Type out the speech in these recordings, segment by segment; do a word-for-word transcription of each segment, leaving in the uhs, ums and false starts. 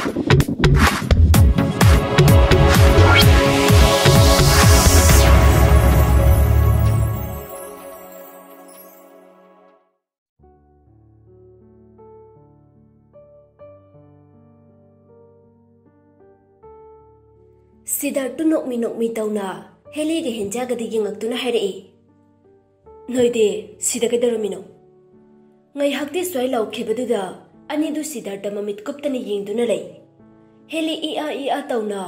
ꯁꯤꯗꯥꯔꯠꯇꯨ ꯅꯣꯛꯃꯤ ꯅꯣꯛꯃꯤ ꯇꯧꯅ ꯍꯦꯂꯤꯒ ꯍꯦꯟꯖꯥꯒꯗ ꯌꯦꯡꯉꯛꯇꯨꯅ ꯍꯥꯏꯔꯛꯏ, "ꯅꯣꯏꯗꯤ ꯁꯤꯗ ꯀꯩꯗꯧꯔꯝꯃꯤꯅꯣ?" ꯉꯥꯏꯍꯥꯛꯇꯤ ꯁ꯭ꯋꯥꯏ ꯂꯥꯎꯈꯤꯕꯗꯨꯗ ꯑꯅꯤꯗꯨ ꯁꯤꯗꯥꯔꯠꯇ ꯃꯃꯤꯠ ꯀꯨꯞꯇꯅ ꯌꯦꯡꯗꯨꯅ ꯂꯩ꯫ ꯍꯦꯂꯤ ꯏ ꯑꯥ ꯏ ꯑꯥ ꯇꯧꯅ,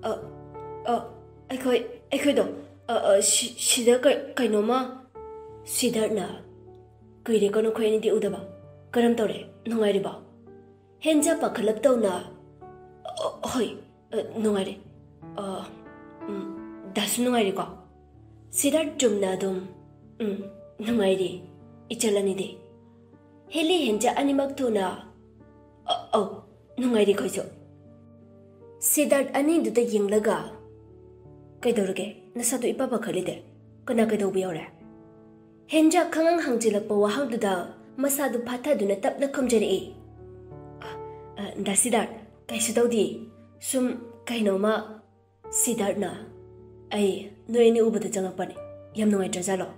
"ꯑ, ꯑ, ꯑꯩꯈꯣꯏ, ꯑꯩꯈꯣꯏꯗꯣ, ꯑ, ꯑ, ꯁꯤ-, ꯁꯤꯗ ꯀ-, ꯀꯩꯅꯣꯝꯃ"꯫ ꯁꯤꯗꯥꯔꯠꯅ, "ꯀꯨꯏꯔꯦꯀꯣ ꯅꯈꯣꯏ ꯑꯅꯤꯗꯤ ꯎꯗꯕ꯫ ꯀꯔꯝ ꯇꯧꯔꯦ? ꯅꯨꯡꯉꯥꯏꯔꯤꯕꯣ?" ꯍꯦꯟꯖꯥ ꯄꯥꯈꯠꯂꯞ ꯇꯧꯅ, "ꯑ, ꯍꯣꯏ, ꯑ, ꯅꯨꯡꯉꯥꯏꯔꯤ꯫ ꯑ, ꯎꯝ, ꯗꯥꯁꯨ ꯅꯨꯡꯉꯥꯏꯔꯤꯀꯣ?" ꯁꯤꯗꯥꯔꯠ ꯆꯨꯝꯅ ꯑꯗꯨꯝ, "ꯎꯝ, ꯅꯨꯡꯉꯥꯏꯔꯤ, ꯏꯆꯜ ꯑꯅꯤꯗꯤ?" ꯍꯦꯂꯤ ꯍꯦꯟꯖꯥ ꯑꯅꯤꯃꯛ ꯊꯨꯅ, "ꯑ, ꯑꯧ, ꯅꯨꯡꯉꯥꯏꯔꯤ ꯑꯩꯈꯣꯏꯁꯨ"꯫ ꯁꯤꯗꯥꯔꯠ ꯑꯅꯤꯗꯨꯗ ꯌꯦꯡꯂꯒ, "ꯀꯩꯗꯧꯔꯒꯦ? ꯅꯁꯥꯗꯨ ꯏꯄꯥ ꯄꯥꯈꯠꯂꯤꯗꯦ? ꯀꯅꯥ ꯀꯩꯗꯧꯕ ꯌꯥꯎꯔꯦ?" ꯍꯦꯟꯖꯥ ꯈꯪꯍꯪ ꯍꯪꯖꯤꯜꯂꯛꯄ ꯋꯥꯍꯪꯗꯨꯗ ꯃꯁꯥꯗꯨ ꯐꯥꯊꯗꯨꯅ ꯇꯞꯅ ꯈꯨꯝꯖꯔꯛꯏ, "ꯑ, ꯑ, ꯗꯥ ꯁꯤꯗꯥꯔꯠ, ꯀꯩꯁꯨ ꯇꯧꯗꯦ꯫ ꯁꯨꯝ ꯀꯩꯅꯣꯝꯃ"꯫ ꯁꯤꯗꯥꯔꯠꯅ, "ꯑꯩ ꯅꯣꯏ ꯑꯅꯤ ꯎꯕꯗ ꯆꯪꯉꯛꯄꯅꯦ꯫ ꯌꯥꯝ ꯅꯨꯡꯉꯥꯏꯇ꯭ꯔꯖꯥꯠꯂꯣ?"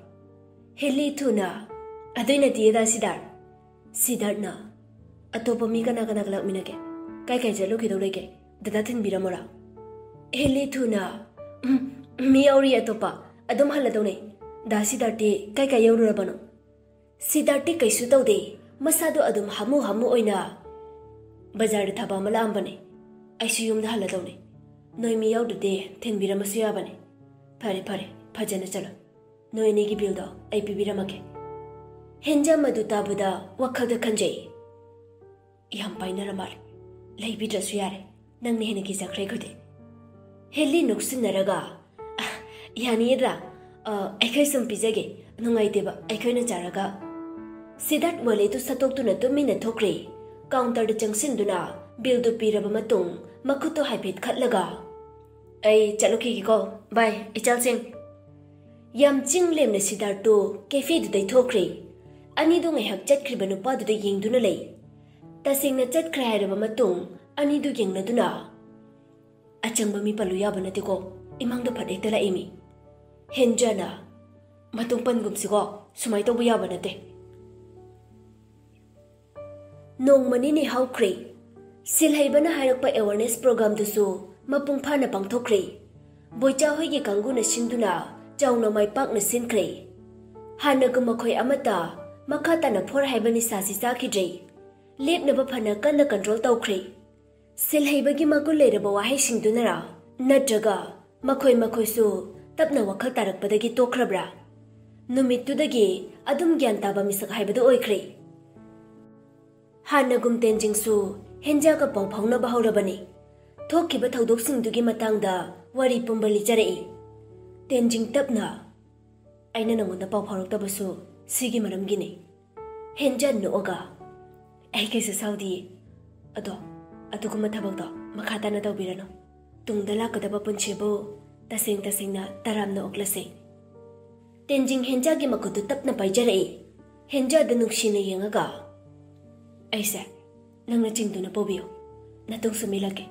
ꯍꯦꯂꯤ ꯊꯨꯅ, "ꯑꯗꯨꯏ ꯅꯠꯇꯤꯌꯦ ꯗꯥ ꯁꯤꯗꯥꯔꯠ"꯫ ꯁꯤꯗꯥꯔꯠꯅ, "ꯑꯇꯣꯞꯄ ꯃꯤ ꯀꯅꯥ ꯀꯅꯥꯒ ꯂꯥꯛꯃꯤꯟꯅꯒꯦ? ꯀꯥꯏ ꯀꯥꯏ ꯆꯠꯂꯨꯈꯤꯗꯧ ꯂꯩꯒꯦ? ꯗꯗꯥ ꯊꯤꯟꯕꯤꯔꯝꯃꯣꯔꯥ?" ꯍꯦꯂꯤ ꯊꯨꯅ, "ꯎꯝ, ꯃꯤ ꯌꯥꯎꯔꯤ ꯑꯇꯣꯞꯄ꯫ ꯑꯗꯨꯝ ꯍꯜꯂꯗꯧꯅꯦ꯫ ꯗꯥ ꯁꯤꯗꯥꯔꯠꯇꯤ ꯀꯥꯏ ꯀꯥꯏ ꯌꯧꯔꯨꯔꯕꯅꯣ?" ꯁꯤꯗꯥꯔꯠꯇꯤ ꯀꯩꯁꯨ ꯇꯧꯗꯦ꯫ ꯃꯁꯥꯗꯣ ꯑꯗꯨꯝ ꯍꯥꯃꯨ ꯍꯥꯃꯨ ꯑꯣꯏꯅ, "ꯕꯖꯥꯔꯗ ꯊꯕꯛ ꯑꯃ ꯂꯥꯛꯑꯝꯕꯅꯦ꯫ ꯑꯩꯁꯨ ꯌꯨꯝꯗ ꯍꯜꯂꯗꯧꯅꯦ꯫ ꯅꯣꯏ ꯃꯤ ꯌꯥꯎꯗ꯭ꯔꯗꯤ ꯊꯤꯟꯕꯤꯔꯝꯃꯁꯨ ꯌꯥꯕꯅꯦ꯫ ꯐꯔꯦ, ꯐꯔꯦ, ꯐꯖꯅ ꯆꯠꯂꯣ꯫ ꯅꯣꯏ ꯑꯅꯤꯒꯤ ꯕꯤꯜꯗꯣ ꯑꯩ ꯄꯤꯕꯤꯔꯝꯃꯒꯦ"꯫ ꯍꯦꯟꯖꯥ ꯃꯗꯨ ꯇꯥꯕꯗ ꯋꯥꯈꯜꯗ ꯈꯟꯖꯩ, "ꯌꯥꯝ ꯄꯥꯏꯅꯔ ꯃꯥꯜꯂꯦ꯫ ꯂꯩꯕꯤꯗ꯭ꯔꯁꯨ ꯌꯥꯔꯦ꯫ ꯅꯪꯅ ꯍꯦꯟꯅ ꯀꯤꯖꯈ꯭ꯔꯦ ꯑꯩꯈꯣꯏꯗꯤ"꯫ ꯍꯦꯂꯤ ꯅꯣꯛꯁꯤꯟꯅꯔꯒ, "ꯑ, ꯌꯥꯅꯤꯌꯦꯗ꯭ꯔꯥ? ꯑ, ꯑꯩꯈꯣꯏ ꯁꯨꯝ ꯄꯤꯖꯒꯦ꯫ ꯅꯨꯡꯉꯥꯏꯇꯦꯕ ꯑꯩꯈꯣꯏꯅ ꯆꯥꯔꯒ"꯫ ꯁꯤꯗꯥꯔꯠ ꯋꯥꯂꯦꯠꯇꯨ ꯁꯠꯇꯣꯛꯇꯨꯅ ꯇꯨꯃꯤꯟꯅ ꯊꯣꯛꯈ꯭ꯔꯦ꯫ ꯀꯥꯎꯟꯇꯔꯗ ꯆꯪꯁꯤꯟꯗꯨꯅ ꯕꯤꯜꯗꯨ ꯄꯤꯔꯕ ꯃꯇꯨꯡ ꯃꯈꯨꯠꯇꯨ ꯍꯥꯏꯐꯦꯠ ꯈꯠꯂꯒ, "ꯑꯩ ꯆꯠꯂꯨꯈꯤꯒꯦꯀꯣ꯫ ꯕꯥꯏ, ꯏꯆꯜꯁꯤꯡ"꯫ ꯌꯥꯝ ꯆꯤꯡ ꯂꯦꯝꯅ ꯁꯤꯗꯥꯔꯠꯇꯨ ꯀꯦꯐꯦꯗꯨꯗꯩ ꯊꯣꯛꯈ꯭ꯔꯦ꯫ ꯑꯅꯤꯗꯨ ꯉꯥꯏꯍꯥꯛ ꯆꯠꯈ꯭ꯔꯤꯕ ꯅꯨꯄꯥꯗꯨꯗ ꯌꯦꯡꯗꯨꯅ ꯂꯩ꯫ ꯇꯁꯦꯡꯅ ꯆꯠꯈ꯭ꯔꯦ ꯍꯥꯏꯔꯕ ꯃꯇꯨꯡ ꯑꯅꯤꯗꯨ ꯌꯦꯡꯅꯗꯨꯅ, "ꯑꯆꯪꯕ ꯃꯤ ꯄꯜꯂꯨ ꯌꯥꯕ ꯅꯠꯇꯦꯀꯣ, ꯏꯃꯥꯡꯗ ꯐꯠ ꯍꯦꯛꯇ ꯂꯥꯛꯏ ꯃꯤ꯫ ꯍꯦꯟꯖꯥꯅ ꯃꯇꯨꯡ ꯄꯟꯒꯨꯝꯁꯤꯀꯣ, ꯁꯨꯃꯥꯏꯅ ꯇꯧꯕ ꯌꯥꯕ ꯅꯠꯇꯦ"꯫ ꯅꯣꯡꯃ ꯅꯤꯅꯤ ꯍꯧꯈ꯭ꯔꯦ꯫ ꯁꯤꯜꯍꯩꯕꯅ ꯍꯥꯏꯔꯛꯄ awareness programꯗꯨꯁꯨ ꯃꯄꯨꯡ ꯐꯥꯅ ꯄꯥꯡꯊꯣꯛꯈ꯭ꯔꯦ꯫ ꯕꯣꯏꯆꯥ ꯍꯣꯏꯒꯤ ꯀꯥꯡꯕꯨꯅ ꯁꯤꯟꯗꯨꯅ ꯆꯥꯎꯅ ꯃꯥꯏ ꯄꯥꯛꯅ ꯁꯤꯟꯈ꯭ꯔꯦ꯫ ꯍꯥꯟꯅꯒꯨꯝ ꯃꯈꯣꯏ ꯑꯃꯠꯇ ꯃꯈꯥ ꯇꯥꯅ ꯐꯣꯔ ꯍꯥꯏꯕ ꯅꯤꯁꯥꯁꯤ ꯆꯥꯈꯤꯗ꯭ꯔꯦ꯫ ꯂꯦꯞꯅꯕ ꯐꯅ ꯀꯟꯅ control ꯇꯧꯈ꯭ꯔꯦ꯫ ꯁꯤꯜꯍꯩꯕꯒꯤ ꯃꯒꯨꯟ ꯂꯩꯔꯕ ꯋꯥꯍꯩꯁꯤꯡꯗꯨꯅꯔꯥ? ꯅꯠꯇ꯭ꯔꯒ ꯃꯈꯣꯏ ꯃꯈꯣꯏꯁꯨ ꯇꯞꯅ ꯋꯥꯈꯜ ꯇꯥꯔꯛꯄꯗꯒꯤ ꯇꯣꯛꯈ꯭ꯔꯕ꯭ꯔꯥ? ꯅꯨꯃꯤꯠꯇꯨꯗꯒꯤ ꯑꯗꯨꯝ ꯒ꯭ꯌꯥꯟ ꯇꯥꯕ ꯃꯤꯁꯛ ꯍꯥꯏꯕꯗꯨ ꯑꯣꯏꯈ꯭ꯔꯦ꯫ ꯍꯥꯟꯅꯒꯨꯝ ꯇꯦꯟꯖꯤꯡꯁꯨ ꯍꯦꯟꯖꯥꯒ ꯄꯥꯎ ꯐꯥꯎꯅꯕ ꯍꯧꯔꯕꯅꯤ꯫ ꯊꯣꯛꯈꯤꯕ ꯊꯧꯗꯣꯛꯁꯤꯡꯗꯨꯒꯤ ꯃꯇꯥꯡꯗ ꯋꯥꯔꯤ ꯄꯨꯝꯕ ꯂꯤꯖꯔꯛꯏ꯫ ꯇꯦꯟꯖꯤꯡ ꯇꯞꯅ, "ꯑꯩꯅ ꯅꯪꯉꯣꯟꯗ ꯄꯥꯎ ꯐꯥꯎꯔꯛꯇꯕꯁꯨ ꯁꯤꯒꯤ ꯃꯔꯝꯒꯤꯅꯤ"꯫ ꯍꯦꯟꯖꯥ ꯅꯣꯛꯑꯒ, "ꯑꯩ ꯀꯩꯁꯨ ꯁꯥꯎꯗꯤꯌꯦ꯫ ꯑꯗꯣ ꯑꯗꯨꯒꯨꯝꯕ ꯊꯕꯛꯇꯣ ꯃꯈꯥ ꯇꯥꯅ ꯇꯧꯕꯤꯔꯅꯨ꯫ ꯇꯨꯡꯗ ꯂꯥꯛꯀꯗꯕ ꯄꯨꯟꯁꯤꯕꯨ ꯇꯁꯦꯡ ꯇꯁꯦꯡꯅ ꯇꯔꯥꯝꯅ ꯑꯣꯛꯂꯁꯦ"꯫ ꯇꯦꯟꯖꯤꯡ ꯍꯦꯟꯖꯥꯒꯤ ꯃꯈꯨꯠꯇꯨ ꯇꯞꯅ ꯄꯥꯏꯖꯔꯛꯏ꯫ ꯍꯦꯟꯖꯥꯗ ꯅꯨꯡꯁꯤꯅ ꯌꯦꯡꯉꯒ, "ꯑꯩꯁꯦ ꯅꯪꯅ ꯆꯤꯡꯗꯨꯅ ꯄꯨꯕꯤꯌꯨ꯫ ꯅꯇꯨꯡꯁꯨ ꯃꯤꯂꯛꯀꯦ꯫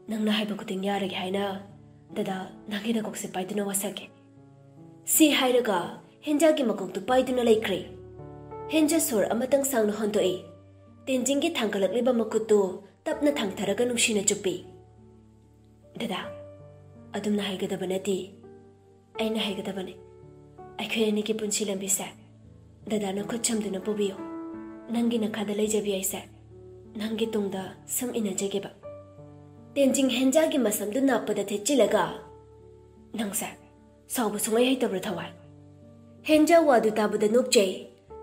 ꯅꯪꯅ ꯍꯥꯏꯕ ꯈꯨꯗꯤꯡ ꯌꯥꯔꯒꯦ ꯍꯥꯏꯅ ꯗꯗꯥ ꯅꯪꯒꯤ ꯅꯀꯣꯛꯁꯦ ꯄꯥꯏꯗꯨꯅ ꯋꯥꯁꯛꯀꯦ"꯫ ꯁꯤ ꯍꯥꯏꯔꯒ ꯍꯦꯟꯖꯥꯒꯤ ꯃꯀꯣꯛꯇꯨ ꯄꯥꯏꯗꯨꯅ ꯂꯩꯈ꯭ꯔꯦ꯫ ꯍꯦꯟꯖꯥ ꯁꯣꯔ ꯑꯃꯇꯪ ꯁꯥꯡꯅ ꯍꯣꯟꯗꯣꯛꯏ꯫ ꯇꯦꯟꯖꯤꯡꯒꯤ ꯊꯥꯡꯒꯠꯂꯛꯂꯤꯕ ꯃꯈꯨꯠꯇꯨ ꯇꯞꯅ ꯊꯥꯡꯊꯔꯒ ꯅꯨꯡꯁꯤꯅ ꯆꯨꯞꯄꯤ꯫ "ꯗꯗꯥ, ꯑꯗꯨꯝꯅ ꯍꯥꯏꯒꯗꯕ ꯅꯠꯇꯦ꯫ ꯑꯩꯅ ꯍꯥꯏꯒꯗꯕꯅꯤ꯫ ꯑꯩꯈꯣꯏ ꯑꯅꯤꯒꯤ ꯄꯨꯟꯁꯤ ꯂꯝꯕꯤꯁꯦ ꯗꯗꯥꯅ ꯈꯨꯠ ꯁꯝꯗꯨꯅ ꯄꯨꯕꯤꯌꯨ꯫ ꯅꯪꯒꯤ ꯅꯈꯥꯗ ꯂꯩꯖꯕꯤ ꯑꯩꯁꯦ ꯅꯪꯒꯤ ꯇꯨꯡꯗ ꯁꯨꯝ ꯏꯟꯅꯖꯒꯦꯕ"꯫ ꯇꯦꯟꯖꯤꯡ ꯍꯦꯟꯖꯥꯒꯤ ꯃꯁꯝꯗꯨ ꯅꯥꯞꯄꯗ ꯊꯦꯠꯆꯤꯜꯂꯒ, "ꯅꯪꯁꯦ ꯁꯥꯎꯕ ꯁꯨꯡꯍꯩ ꯍꯩꯇꯕ꯭ꯔꯥ ꯊꯋꯥꯏ?" ꯍꯦꯟꯖꯥ ꯋꯥꯗꯨ ꯇꯥꯕꯗ ꯅꯣꯛꯆꯩ꯫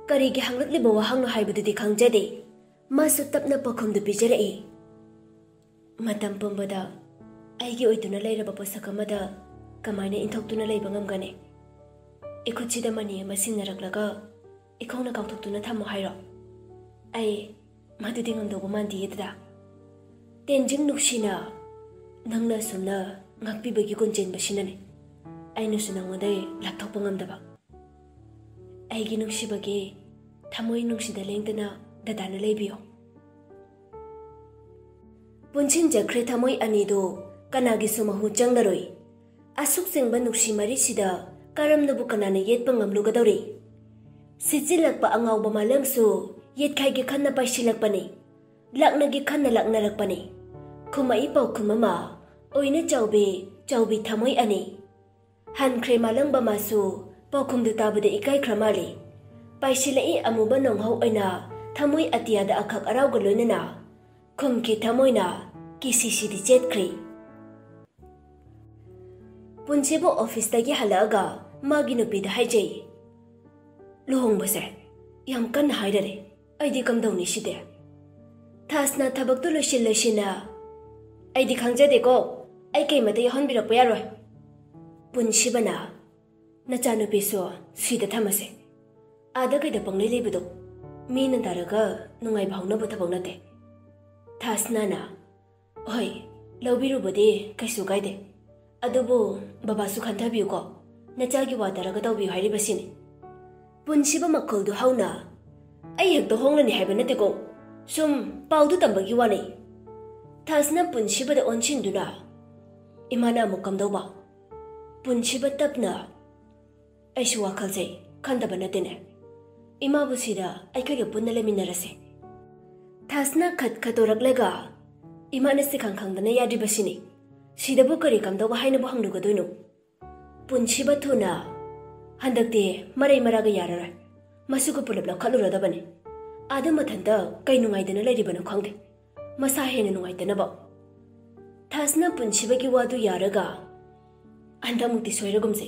ꯀꯔꯤꯒꯤ ꯍꯪꯂꯛꯂꯤꯕ ꯋꯥꯍꯪꯅꯣ ꯍꯥꯏꯕꯗꯨꯗꯤ ꯈꯪꯖꯗꯦ꯫ ꯃꯥꯁꯨ ꯇꯞꯅ ꯄꯥꯎꯈꯨꯝꯗꯨ ꯄꯤꯖꯔꯛꯏ꯫ "ꯃꯇꯝ ꯄꯨꯝꯕꯗ ꯑꯩꯒꯤ ꯑꯣꯏꯗꯨꯅ ꯂꯩꯔꯕ ꯄꯣꯠꯁꯛ ꯑꯃꯗ ꯀꯃꯥꯏꯅ ꯏꯟꯊꯣꯛꯇꯨꯅ ꯂꯩꯕ ꯉꯝꯒꯅꯤ? ꯏꯈꯨꯠꯁꯤꯗ ꯃꯅꯤ ꯑꯃ ꯁꯤꯟꯅꯔꯛꯂꯒ ꯏꯈꯣꯡꯅ ꯀꯥꯎꯊꯣꯛꯇꯨꯅ ꯊꯝꯃꯣ ꯍꯥꯏꯔꯣ? ꯑꯩ ꯃꯗꯨꯗꯤ ꯉꯝꯗꯧꯕ ꯃꯥꯟꯗꯤꯌꯦ ꯗꯗꯥ"꯫ ꯇꯦꯟꯖꯤꯡ ꯅꯨꯡꯁꯤꯅ, "ꯅꯪꯅ ꯑꯁꯨꯝꯅ ꯉꯥꯛꯄꯤꯕꯒꯤ ꯒꯨꯟ ꯆꯦꯟꯕꯁꯤꯅꯅꯤ ꯑꯩꯅꯁꯨ ꯅꯪꯉꯣꯟꯗ ꯂꯥꯞꯊꯣꯛꯄ ꯉꯝꯗꯕ꯫ ꯑꯩꯒꯤ ꯅꯨꯡꯁꯤꯕꯒꯤ ꯊꯃꯣꯏ ꯅꯨꯡꯁꯤꯗ ꯂꯦꯡꯗꯅ ꯗꯗꯥꯅ ꯂꯩꯕꯤꯌꯣ"꯫ ꯄꯨꯟꯁꯤꯟꯖꯈ꯭ꯔꯦ ꯊꯃꯣꯏ ꯑꯅꯤꯗꯨ, ꯀꯅꯥꯒꯤꯁꯨ ꯃꯍꯨ ꯆꯪꯂꯔꯣꯏ꯫ ꯑꯁꯨꯛ ꯆꯦꯡꯕ ꯅꯨꯡꯁꯤ ꯃꯔꯤꯁꯤꯗ ꯀꯔꯝꯅꯕꯨ ꯀꯅꯥꯅ ꯌꯦꯠꯄ ꯉꯝꯂꯨꯒꯗꯧꯔꯤ? ꯁꯤꯠꯆꯤꯜꯂꯛꯄ ꯑꯉꯥꯎꯕ ꯃꯥꯂꯪꯁꯨ ꯌꯦꯠꯈꯥꯏꯒꯦ ꯈꯟꯅ ꯄꯥꯏꯁꯤꯜꯂꯛꯄꯅꯤ, ꯂꯥꯛꯅꯒꯦ ꯈꯟꯅ ꯂꯥꯛꯅꯔꯛꯄꯅꯤ꯫ ꯈꯨꯝꯃꯛꯏ ꯄꯥꯎꯈꯨꯝ ꯑꯃ ꯑꯣꯏꯅ ꯆꯥꯎꯕꯤ, ꯆꯥꯎꯕꯤ ꯊꯃꯣꯏ ꯑꯅꯤ꯫ ꯍꯟꯈ꯭ꯔꯦ ꯃꯥꯂꯪꯕ ꯃꯥꯁꯨ ꯄꯥꯎꯈꯨꯝꯗꯨ ꯇꯥꯕꯗ ꯏꯀꯥꯏꯈ꯭ꯔ ꯃꯥꯜꯂꯤ꯫ ꯄꯥꯏꯁꯤꯜꯂꯛꯏ ꯑꯃꯨꯕ ꯅꯣꯡꯍꯧ ꯑꯣꯏꯅ ꯊꯃꯣꯏ ꯑꯇꯤꯌꯥꯗ ꯑꯈꯛ ꯑꯔꯥꯎꯒ ꯂꯣꯏꯅꯅ ꯈꯨꯝꯈꯤ ꯊꯃꯣꯏꯅ, ꯀꯤꯁꯤꯁꯤꯗꯤ ꯆꯦꯠꯈ꯭ꯔꯦ꯫ ꯄꯨꯟꯁꯤꯕꯨ ꯑꯣꯐꯤꯁꯇꯒꯤ ꯍꯜꯂꯛꯑꯒ ꯃꯥꯒꯤ ꯅꯨꯄꯤꯗ ꯍꯥꯏꯖꯩ, "ꯂꯨꯍꯣꯡꯕꯁꯦ ꯌꯥꯝ ꯀꯟꯅ ꯍꯥꯏꯔꯔꯦ, ꯑꯩꯗꯤ ꯀꯝꯗꯧꯅꯤ ꯁꯤꯗꯤ?" ꯊꯥꯁꯅ ꯊꯕꯛꯇꯨ ꯂꯣꯏꯁꯤꯜ ꯂꯣꯏꯁꯤꯟꯅ, "ꯑꯩꯗꯤ ꯈꯪꯖꯗꯦꯀꯣ, ꯑꯩ ꯀꯩꯃꯇ ꯌꯥꯎꯍꯟꯕꯤꯔꯛꯄ ꯌꯥꯔꯣꯏ꯫" ꯄꯨꯟꯁꯤꯕꯅ, "ꯅꯆꯥꯅꯨꯄꯤꯁꯨ ꯁꯤꯗ ꯊꯝꯃꯁꯦ, ꯑꯥꯗ ꯀꯩꯗ ꯄꯪꯂꯩ ꯂꯩꯕꯗꯣ ꯃꯤꯅ ꯇꯥꯔꯒ ꯅꯨꯡꯉꯥꯏꯕ ꯍꯧꯅꯕ ꯊꯕꯛ ꯅꯠꯇꯦ꯫" ꯊꯥꯁꯅꯥꯅ, "ꯍꯣꯏ, ꯂꯧꯕꯤꯔꯨꯕꯗꯤ ꯀꯩꯁꯨ ꯀꯥꯏꯗꯦ, ꯑꯗꯨꯕꯨ ꯕꯕꯥꯁꯨ ꯈꯟꯊꯕꯤꯌꯨꯀꯣ, ꯅꯆꯥꯒꯤ ꯋꯥ ꯇꯥꯔꯒ ꯇꯧꯕꯤꯌꯨ ꯍꯥꯏꯔꯤꯕꯁꯤꯅꯤ꯫" ꯄꯨꯟꯁꯤꯕ ꯃꯈꯣꯜꯗꯨ ꯍꯧꯅ, "ꯑꯩ ꯍꯦꯛꯇ ꯍꯣꯡꯂꯅꯤ ꯍꯥꯏꯕ ꯅꯠꯇꯦꯀꯣ, ꯁꯨꯝ ꯄꯥꯎꯗꯨ ꯇꯝꯕꯒꯤ ꯋꯥꯅꯤ꯫" ꯊꯥꯁꯅ ꯄꯨꯟꯁꯤꯕꯗ ꯑꯣꯟꯁꯤꯟꯗꯨꯅ, "ꯏꯃꯥꯅ ꯑꯃꯨꯛ ꯀꯝꯗꯧꯕ?" ꯄꯨꯟꯁꯤꯕ ꯇꯞꯅ, "ꯑꯩꯁꯨ ꯋꯥꯈꯜꯁꯦ ꯈꯟꯗꯕ ꯅꯠꯇꯦꯅꯦ꯫ ꯏꯃꯥꯕꯨ ꯁꯤꯗ ꯑꯩꯈꯣꯏꯒ ꯄꯨꯟꯅ ꯂꯩꯃꯤꯟꯅꯔꯁꯦ꯫" ꯊꯥꯁꯅ ꯈꯠ ꯈꯠꯇꯣꯔꯛꯂꯒ, "ꯏꯃꯥꯅ ꯁꯤ ꯈꯪ ꯈꯪꯗꯅ ꯌꯥꯗ꯭ꯔꯤꯕꯁꯤꯅꯤ꯫ ꯁꯤꯗꯕꯨ ꯀꯔꯤ ꯀꯝꯗꯧꯕ ꯍꯥꯏꯅꯕꯨ ꯍꯪꯂꯨꯒꯗꯣꯏꯅꯣ?" ꯄꯨꯟꯁꯤꯕ ꯊꯨꯅ, "ꯍꯟꯗꯛꯇꯤ ꯃꯔꯩ ꯃꯔꯥꯒ ꯌꯥꯔꯔꯣꯏ꯫ ꯃꯁꯤꯒ ꯄꯨꯂꯞ ꯂꯧꯈꯠꯂꯨꯔꯗꯕꯅꯤ꯫ ꯑꯥꯗ ꯃꯊꯟꯇ ꯀꯩ ꯅꯨꯡꯉꯥꯏꯗꯅ ꯂꯩꯔꯤꯕꯅꯣ ꯈꯪꯗꯦ꯫ ꯃꯁꯥ ꯍꯦꯟꯅ ꯅꯨꯡꯉꯥꯏꯇꯅꯕ꯫" ꯊꯥꯁꯅ ꯄꯨꯟꯁꯤꯕꯒꯤ ꯋꯥꯗꯨ ꯌꯥꯔꯒ, "ꯍꯟꯗꯛꯃꯨꯛꯇꯤ ꯁꯣꯏꯔꯒꯨꯝꯁꯦ꯫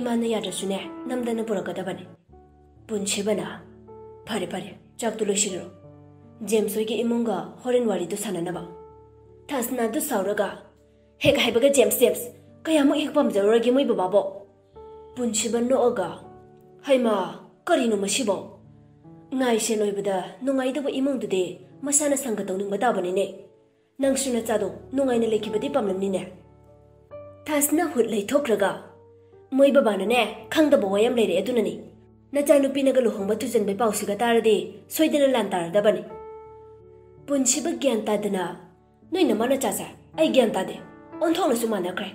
ꯏꯃꯥꯅ ꯌꯥꯗ꯭ꯔꯁꯨꯅꯦ, ꯅꯝꯗꯅ ꯄꯨꯔꯛꯀꯗꯕꯅꯤ꯫" ꯄꯨꯟꯁꯤꯕꯅ, "ꯐꯔꯦ ꯐꯔꯦ, ꯆꯥꯛꯇꯨ ꯂꯣꯏꯁꯤꯜꯂꯨꯔꯣ꯫ ꯖꯦꯝꯁ ꯍꯣꯏꯒꯤ ꯏꯃꯨꯡꯒ ꯍꯣꯔꯦꯟ ꯋꯥꯔꯤꯗꯨ ꯁꯥꯟꯅꯅꯕ꯫" ꯊꯥꯁꯅꯥꯗꯨ ꯁꯥꯎꯔꯒ, "ꯍꯦꯛ ꯍꯥꯏꯕꯒ ꯖꯦꯝꯁ, ꯖꯦꯝꯁ, ꯀꯌꯥꯃꯨꯛ ꯍꯦꯛ ꯄꯥꯝꯖꯔꯨꯔꯒꯦ ꯃꯣꯏ ꯕꯕꯥꯕꯣ?" ꯄꯨꯟꯁꯤꯕ ꯅꯣꯛꯑꯒ, "ꯍꯩꯃꯥ, ꯀꯔꯤꯅꯣ ꯃꯁꯤꯕꯣ? ꯉꯥꯏꯁꯦ ꯂꯣꯏꯕꯗ ꯅꯨꯡꯉꯥꯏꯗꯧꯕ ꯏꯃꯨꯡꯗꯨꯗꯤ ꯃꯁꯥꯅ ꯁꯪꯒ ꯇꯧꯅꯤꯡꯕ ꯇꯥꯕꯅꯤꯅꯦ꯫ ꯅꯪꯁꯨ ꯅꯆꯥꯗꯣ ꯅꯨꯡꯉꯥꯏꯅ ꯂꯩꯈꯤꯕꯗꯤ ꯄꯥꯝꯂꯝꯅꯤꯅꯦ꯫" ꯊꯥꯁꯅ ꯍꯨꯠ ꯂꯩꯊꯣꯛꯈ꯭ꯔꯒ, "ꯃꯣꯏ ꯕꯕꯥꯅꯅꯦ, ꯈꯪꯗꯕ ꯋꯥ ꯌꯥꯝ ꯂꯩꯔꯦ, ꯑꯗꯨꯅꯅꯤ꯫ ꯅꯆꯥꯅꯨꯄꯤꯅꯒ ꯂꯨꯍꯣꯡꯕ ꯊꯨꯖꯟꯕꯩ ꯄꯥꯎꯁꯤꯒ ꯇꯥꯔꯗꯤ ꯁꯣꯏꯗꯅ ꯂꯥꯟ ꯇꯥꯔꯗꯕꯅꯤ꯫" ꯄꯨꯟꯁꯤꯕ ꯒ꯭ꯌꯥꯟ ꯇꯥꯗꯅ, ꯅꯣꯏ ꯅꯃꯥ ꯅꯆꯥꯁꯦ ꯑꯩ ꯒ꯭ꯌꯥꯟ ꯇꯥꯗꯦ, ꯑꯣꯟꯊꯣꯛꯅꯁꯨ ꯃꯥꯟꯅꯈ꯭ꯔꯦ꯫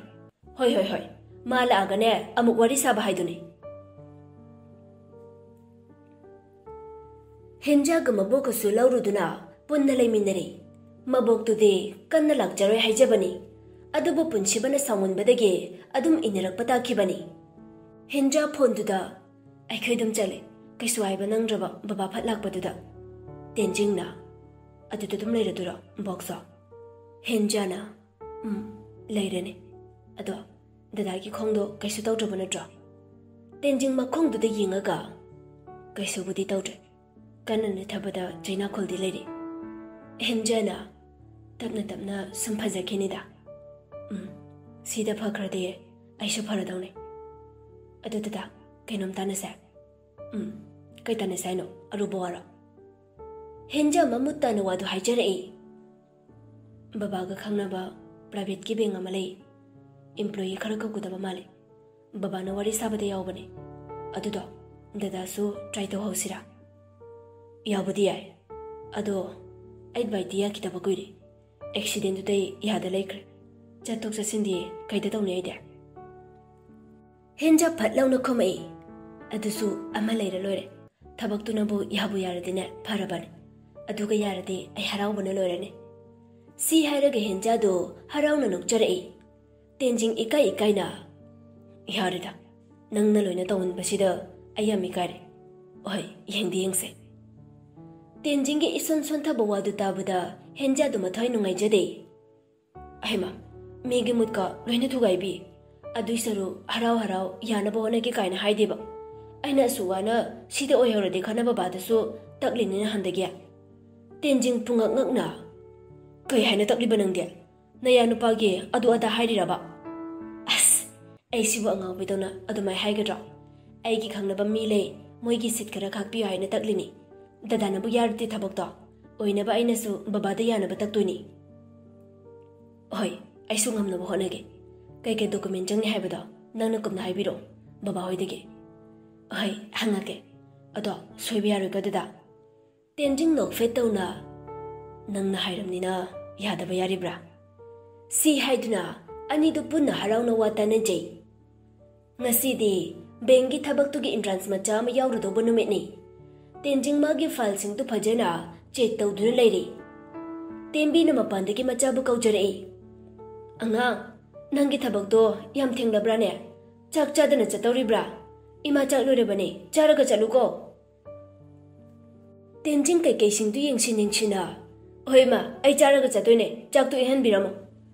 ꯍꯣꯏ ꯍꯣꯏ ꯍꯣꯏ, ꯃꯥ ꯂꯥꯛꯑꯒꯅꯦ ꯑꯃꯨꯛ ꯋꯥꯔꯤ ꯁꯥꯕ ꯍꯥꯏꯗꯨꯅꯤ꯫ ꯍꯦꯟꯖꯥꯒ ꯃꯕꯣꯛꯀꯁꯨ ꯂꯧꯔꯨꯗꯨꯅ ꯄꯨꯟꯅ ꯂꯩꯃꯤꯟꯅꯔꯤ꯫ ꯃꯕꯣꯛꯇꯨꯗꯤ ꯀꯟꯅ ꯂꯥꯛꯆꯔꯣꯏ ꯍꯥꯏꯖꯕꯅꯤ, ꯑꯗꯨꯕꯨ ꯄꯨꯟꯁꯤꯕꯅ ꯁꯥꯎꯃꯟꯕꯗꯒꯤ ꯑꯗꯨꯝ ꯏꯟꯅꯔꯛꯄ ꯇꯥꯈꯤꯕꯅꯤ꯫ ꯍꯦꯟꯖꯥ ꯐꯣꯟꯗꯨꯗ, "ꯑꯩꯈꯣꯏ ꯑꯗꯨꯝ ꯆꯠꯂꯦ, ꯀꯩꯁꯨ ꯍꯥꯏꯕ ꯅꯪꯗ꯭ꯔꯕ ꯕꯕꯥ ꯐꯠ ꯂꯥꯛꯄꯗꯨꯗ?" ꯇꯦꯟꯖꯤꯡꯅ, "ꯑꯗꯨꯗ ꯑꯗꯨꯝ ꯂꯩꯔꯗꯣꯏꯔꯣ ꯕꯣꯛꯁꯣ?" ꯍꯦꯟꯖꯥꯅ, "ꯎꯝ, ꯂꯩꯔꯅꯤ꯫ ꯑꯗꯣ ꯗꯗꯥꯒꯤ ꯈꯣꯡꯗꯣ ꯀꯩꯁꯨ ꯇꯧꯗ꯭ꯔꯕ ꯅꯠꯇ꯭ꯔꯣ?" ꯇꯦꯟꯖꯤꯡ ꯃꯈꯣꯡꯗꯨꯗ ꯌꯦꯡꯉꯒ, "ꯀꯩꯁꯨꯕꯨꯗꯤ ꯇꯧꯗ꯭ꯔꯦ꯫ ꯀꯟꯅ ꯅꯦꯠꯊꯕꯗ ꯆꯩꯅꯥꯈꯣꯜꯗꯤ ꯂꯩꯔꯤ꯫" ꯍꯦꯟꯖꯥꯅ, "ꯇꯞꯅ ꯇꯞꯅ ꯁꯨꯝ ꯐꯖꯈꯤꯅꯤꯗ꯫ ꯎꯝ, ꯁꯤꯗ ꯐꯈ꯭ꯔꯗꯤ ꯑꯩꯁꯨ ꯐꯔꯗꯧꯅꯦ꯫ ꯑꯗꯨ ꯗꯗꯥ, ꯀꯩꯅꯣꯝ ꯇꯥꯟꯅꯁꯦ꯫" "ꯎꯝ, ꯀꯩ ꯇꯥꯟꯅꯁꯦ ꯍꯥꯏꯅꯣ? ꯑꯔꯨꯕ ꯋꯥꯔꯣ?" ꯍꯦꯟꯖꯥ ꯃꯃꯨꯠ ꯇꯥꯅ ꯋꯥꯗꯨ ꯍꯥꯏꯖꯔꯛꯏ꯫ "ꯕꯕꯥꯒ ꯈꯪꯅꯕ ꯄ꯭ꯔꯥꯏꯚꯦꯠꯀꯤ ꯕꯦꯡ ꯑꯃ ꯂꯩ꯫ ꯏꯝꯄ꯭ꯂꯣꯌꯤ ꯈꯔ ꯀꯧꯒꯗꯕ ꯃꯥꯜꯂꯤ꯫ ꯕꯕꯥꯅ ꯋꯥꯔꯤ ꯁꯥꯕꯗ ꯌꯥꯎꯕꯅꯦ꯫ ꯑꯗꯨꯗꯣ ꯗꯗꯥꯁꯨ ꯇ꯭ꯔꯥꯏ ꯇꯧꯍꯧꯁꯤꯔꯥ? ꯌꯥꯕꯨꯗꯤ ꯌꯥꯏ꯫ ꯑꯗꯣ ꯑꯩꯠ ꯕꯥꯏ ꯇꯤ ꯌꯥꯈꯤꯗꯕ ꯀꯨꯏꯔꯦ꯫ ꯑꯦꯛꯁꯤꯗꯦꯟꯗꯨꯗꯩ ꯌꯥꯗ ꯂꯩꯈ꯭ꯔꯦ꯫ ꯆꯠꯊꯣꯛ ꯆꯠꯁꯤꯟꯗꯤ ꯀꯩꯗ ꯇꯧꯅꯤ ꯑꯩꯗꯤ?" ꯍꯦꯟꯖꯥ ꯐꯠ ꯂꯥꯎꯅ ꯈꯨꯝꯃꯛꯏ, "ꯑꯗꯨꯁꯨ ꯑꯃ ꯂꯩꯔ ꯂꯣꯏꯔꯦ꯫ ꯊꯕꯛꯇꯨꯅꯕꯨ ꯌꯥꯕꯨ ꯌꯥꯔꯗꯤꯅꯦ ꯐꯔꯕꯅꯦ꯫ ꯑꯗꯨꯒ ꯌꯥꯔꯗꯤ ꯑꯩ ꯍꯔꯥꯎꯕꯅ ꯂꯣꯏꯔꯅꯤ꯫" ꯁꯤ ꯍꯥꯏꯔꯒ ꯍꯦꯟꯖꯥꯗꯨ ꯍꯔꯥꯎꯅ ꯅꯣꯛꯆꯔꯛꯏ꯫ ꯇꯦꯟꯖꯤꯡ ꯏꯀꯥꯏ ꯏꯀꯥꯏꯅ, "ꯌꯥꯔꯦꯗ, ꯅꯪꯅ ꯂꯣꯏꯅ ꯇꯧꯍꯟꯕꯁꯤꯗ ꯑꯩ ꯌꯥꯝ ꯏꯀꯥꯏꯔꯦ꯫ ꯍꯣꯏ, ꯌꯦꯡꯗꯤ ꯌꯦꯡꯁꯦ꯫" ꯇꯦꯟꯖꯤꯡꯒꯤ ꯏꯁꯣꯟ ꯁꯣꯟꯊꯕ ꯋꯥꯗꯨ ꯇꯥꯕꯗ ꯍꯦꯟꯖꯥꯗꯨ ꯃꯊ꯭ꯋꯥꯏ ꯅꯨꯡꯉꯥꯏꯖꯗꯦ꯫ "ꯑꯍꯩꯃ, ꯃꯤꯒꯤ ꯃꯨꯠꯀ ꯂꯣꯏꯅ ꯊꯨꯒꯥꯏꯕꯤ꯫ ꯑꯗꯨꯏ ꯁꯔꯨꯛ ꯍꯔꯥꯎ ꯍꯔꯥꯎ ꯌꯥꯅꯕ ꯍꯣꯠꯅꯒꯦ ꯀꯥꯏꯅ ꯍꯥꯏꯗꯦꯕ꯫ ꯑꯩꯅ ꯑꯁꯨꯛ ꯋꯥꯅ ꯁꯤꯗ ꯑꯣꯏꯍꯧꯔꯗꯤ ꯈꯟꯅ ꯕꯕꯥꯗꯁꯨ ꯇꯛꯂꯤꯅꯤ ꯅꯍꯥꯟꯗꯒꯤ꯫" ꯇꯦꯟꯖꯤꯡ ꯄꯨꯡꯉꯛ ꯉꯛꯅ, "ꯀꯩ ꯍꯥꯏꯅ ꯇꯛꯂꯤꯕ ꯅꯪꯗꯤ? ꯅꯌꯥ ꯅꯨꯄꯥꯒꯤ ꯑꯗꯨ ꯑꯗꯥ ꯍꯥꯏꯔꯤꯔꯕ?" "ꯑꯁ, ꯑꯩ ꯁꯤꯕꯨ ꯑꯉꯥꯎꯕꯤꯗꯧꯅ ꯑꯗꯨꯃꯥꯏ ꯍꯥꯏꯒꯗ꯭ꯔꯣ? ꯑꯩꯒꯤ ꯈꯪꯅꯕ ꯃꯤ ꯂꯩ, ꯃꯣꯏꯒꯤ ꯁꯤꯠ ꯈꯔ ꯈꯥꯛꯄꯤꯌꯨ ꯍꯥꯏꯅ ꯇꯛꯂꯤꯅꯤ꯫ ꯗꯗꯥꯅꯕꯨ ꯌꯥꯔꯗꯤ ꯊꯕꯛꯇꯣ ꯑꯣꯏꯅꯕ ꯑꯩꯅꯁꯨ ꯕꯕꯥꯗ ꯌꯥꯅꯕ ꯇꯛꯇꯣꯏꯅꯤ꯫" "ꯍꯣꯏ, ꯑꯩꯁꯨ ꯉꯝꯅꯕ ꯍꯣꯠꯅꯒꯦ꯫ ꯀꯩꯀꯩ ꯗꯣꯀꯨꯃꯦꯟ ꯆꯪꯅꯤ ꯍꯥꯏꯕꯗꯣ ꯅꯪꯅ ꯀꯨꯞꯅ ꯍꯥꯏꯕꯤꯔꯛꯑꯣ ꯕꯕꯥ ꯍꯣꯏꯗꯒꯤ꯫" "ꯍꯣꯏ, ꯍꯪꯉꯛꯀꯦ꯫ ꯑꯗꯣ ꯁꯣꯏꯕ ꯌꯥꯔꯣꯏꯀꯣ ꯗꯗꯥ?" ꯇꯦꯟꯖꯤꯡ ꯅꯣꯛꯐꯦꯠ ꯇꯧꯅ, "ꯅꯪꯅ ꯍꯥꯏꯔꯝꯅꯤꯅ ꯌꯥꯗꯕ ꯌꯥꯔꯤꯕ꯭ꯔꯥ? ꯁꯤ ꯍꯥꯏꯗꯨꯅ ꯑꯅꯤꯗꯨ ꯄꯨꯟꯅ ꯍꯔꯥꯎꯅ ꯋꯥ ꯇꯥꯅꯖꯩ꯫ ꯉꯁꯤꯗꯤ ꯕꯦꯡꯒꯤ ꯊꯕꯛꯇꯨꯒꯤ entrance ꯃꯆꯥ ꯑꯃ ꯌꯥꯎꯔꯨꯗꯧꯕ ꯅꯨꯃꯤꯠꯅꯤ꯫ ꯇꯦꯟꯖꯤꯡ ꯃꯥꯒꯤ fileꯁꯤꯡꯗꯨ ꯐꯖꯅ check ꯇꯧꯗꯨꯅ ꯂꯩꯔꯤ꯫ ꯇꯦꯝꯕꯤꯅ ꯃꯄꯥꯟꯗꯒꯤ ꯃꯆꯥꯕꯨ ꯀꯧꯖꯔꯛꯏ, "ꯑꯉꯥꯡ, ꯅꯪꯒꯤ ꯊꯕꯛꯇꯣ ꯌꯥꯝ ꯊꯦꯡꯂꯕ꯭ꯔꯥꯅꯦ? ꯆꯥꯛ ꯆꯥꯗꯅ ꯆꯠꯇꯧꯔꯤꯕ꯭ꯔꯥ? ꯏꯃꯥ ꯆꯥꯛ ꯂꯣꯏꯔꯕꯅꯦ, ꯆꯥꯔꯒ ꯆꯠꯂꯨꯀꯣ꯫" ꯇꯦꯟꯖꯤꯡ ꯀꯩꯀꯩꯁꯤꯡꯗꯨ ꯌꯦꯡꯁꯤꯟ ꯌꯦꯡꯁꯤꯟꯅ, "ꯍꯣꯏ ꯏꯃꯥ, ꯑꯩ ꯆꯥꯔꯒ ꯆꯠꯇꯣꯏꯅꯦ, ꯆꯥꯛꯇꯨ ꯏꯪꯍꯟꯕꯤꯔꯝꯃꯣ꯫"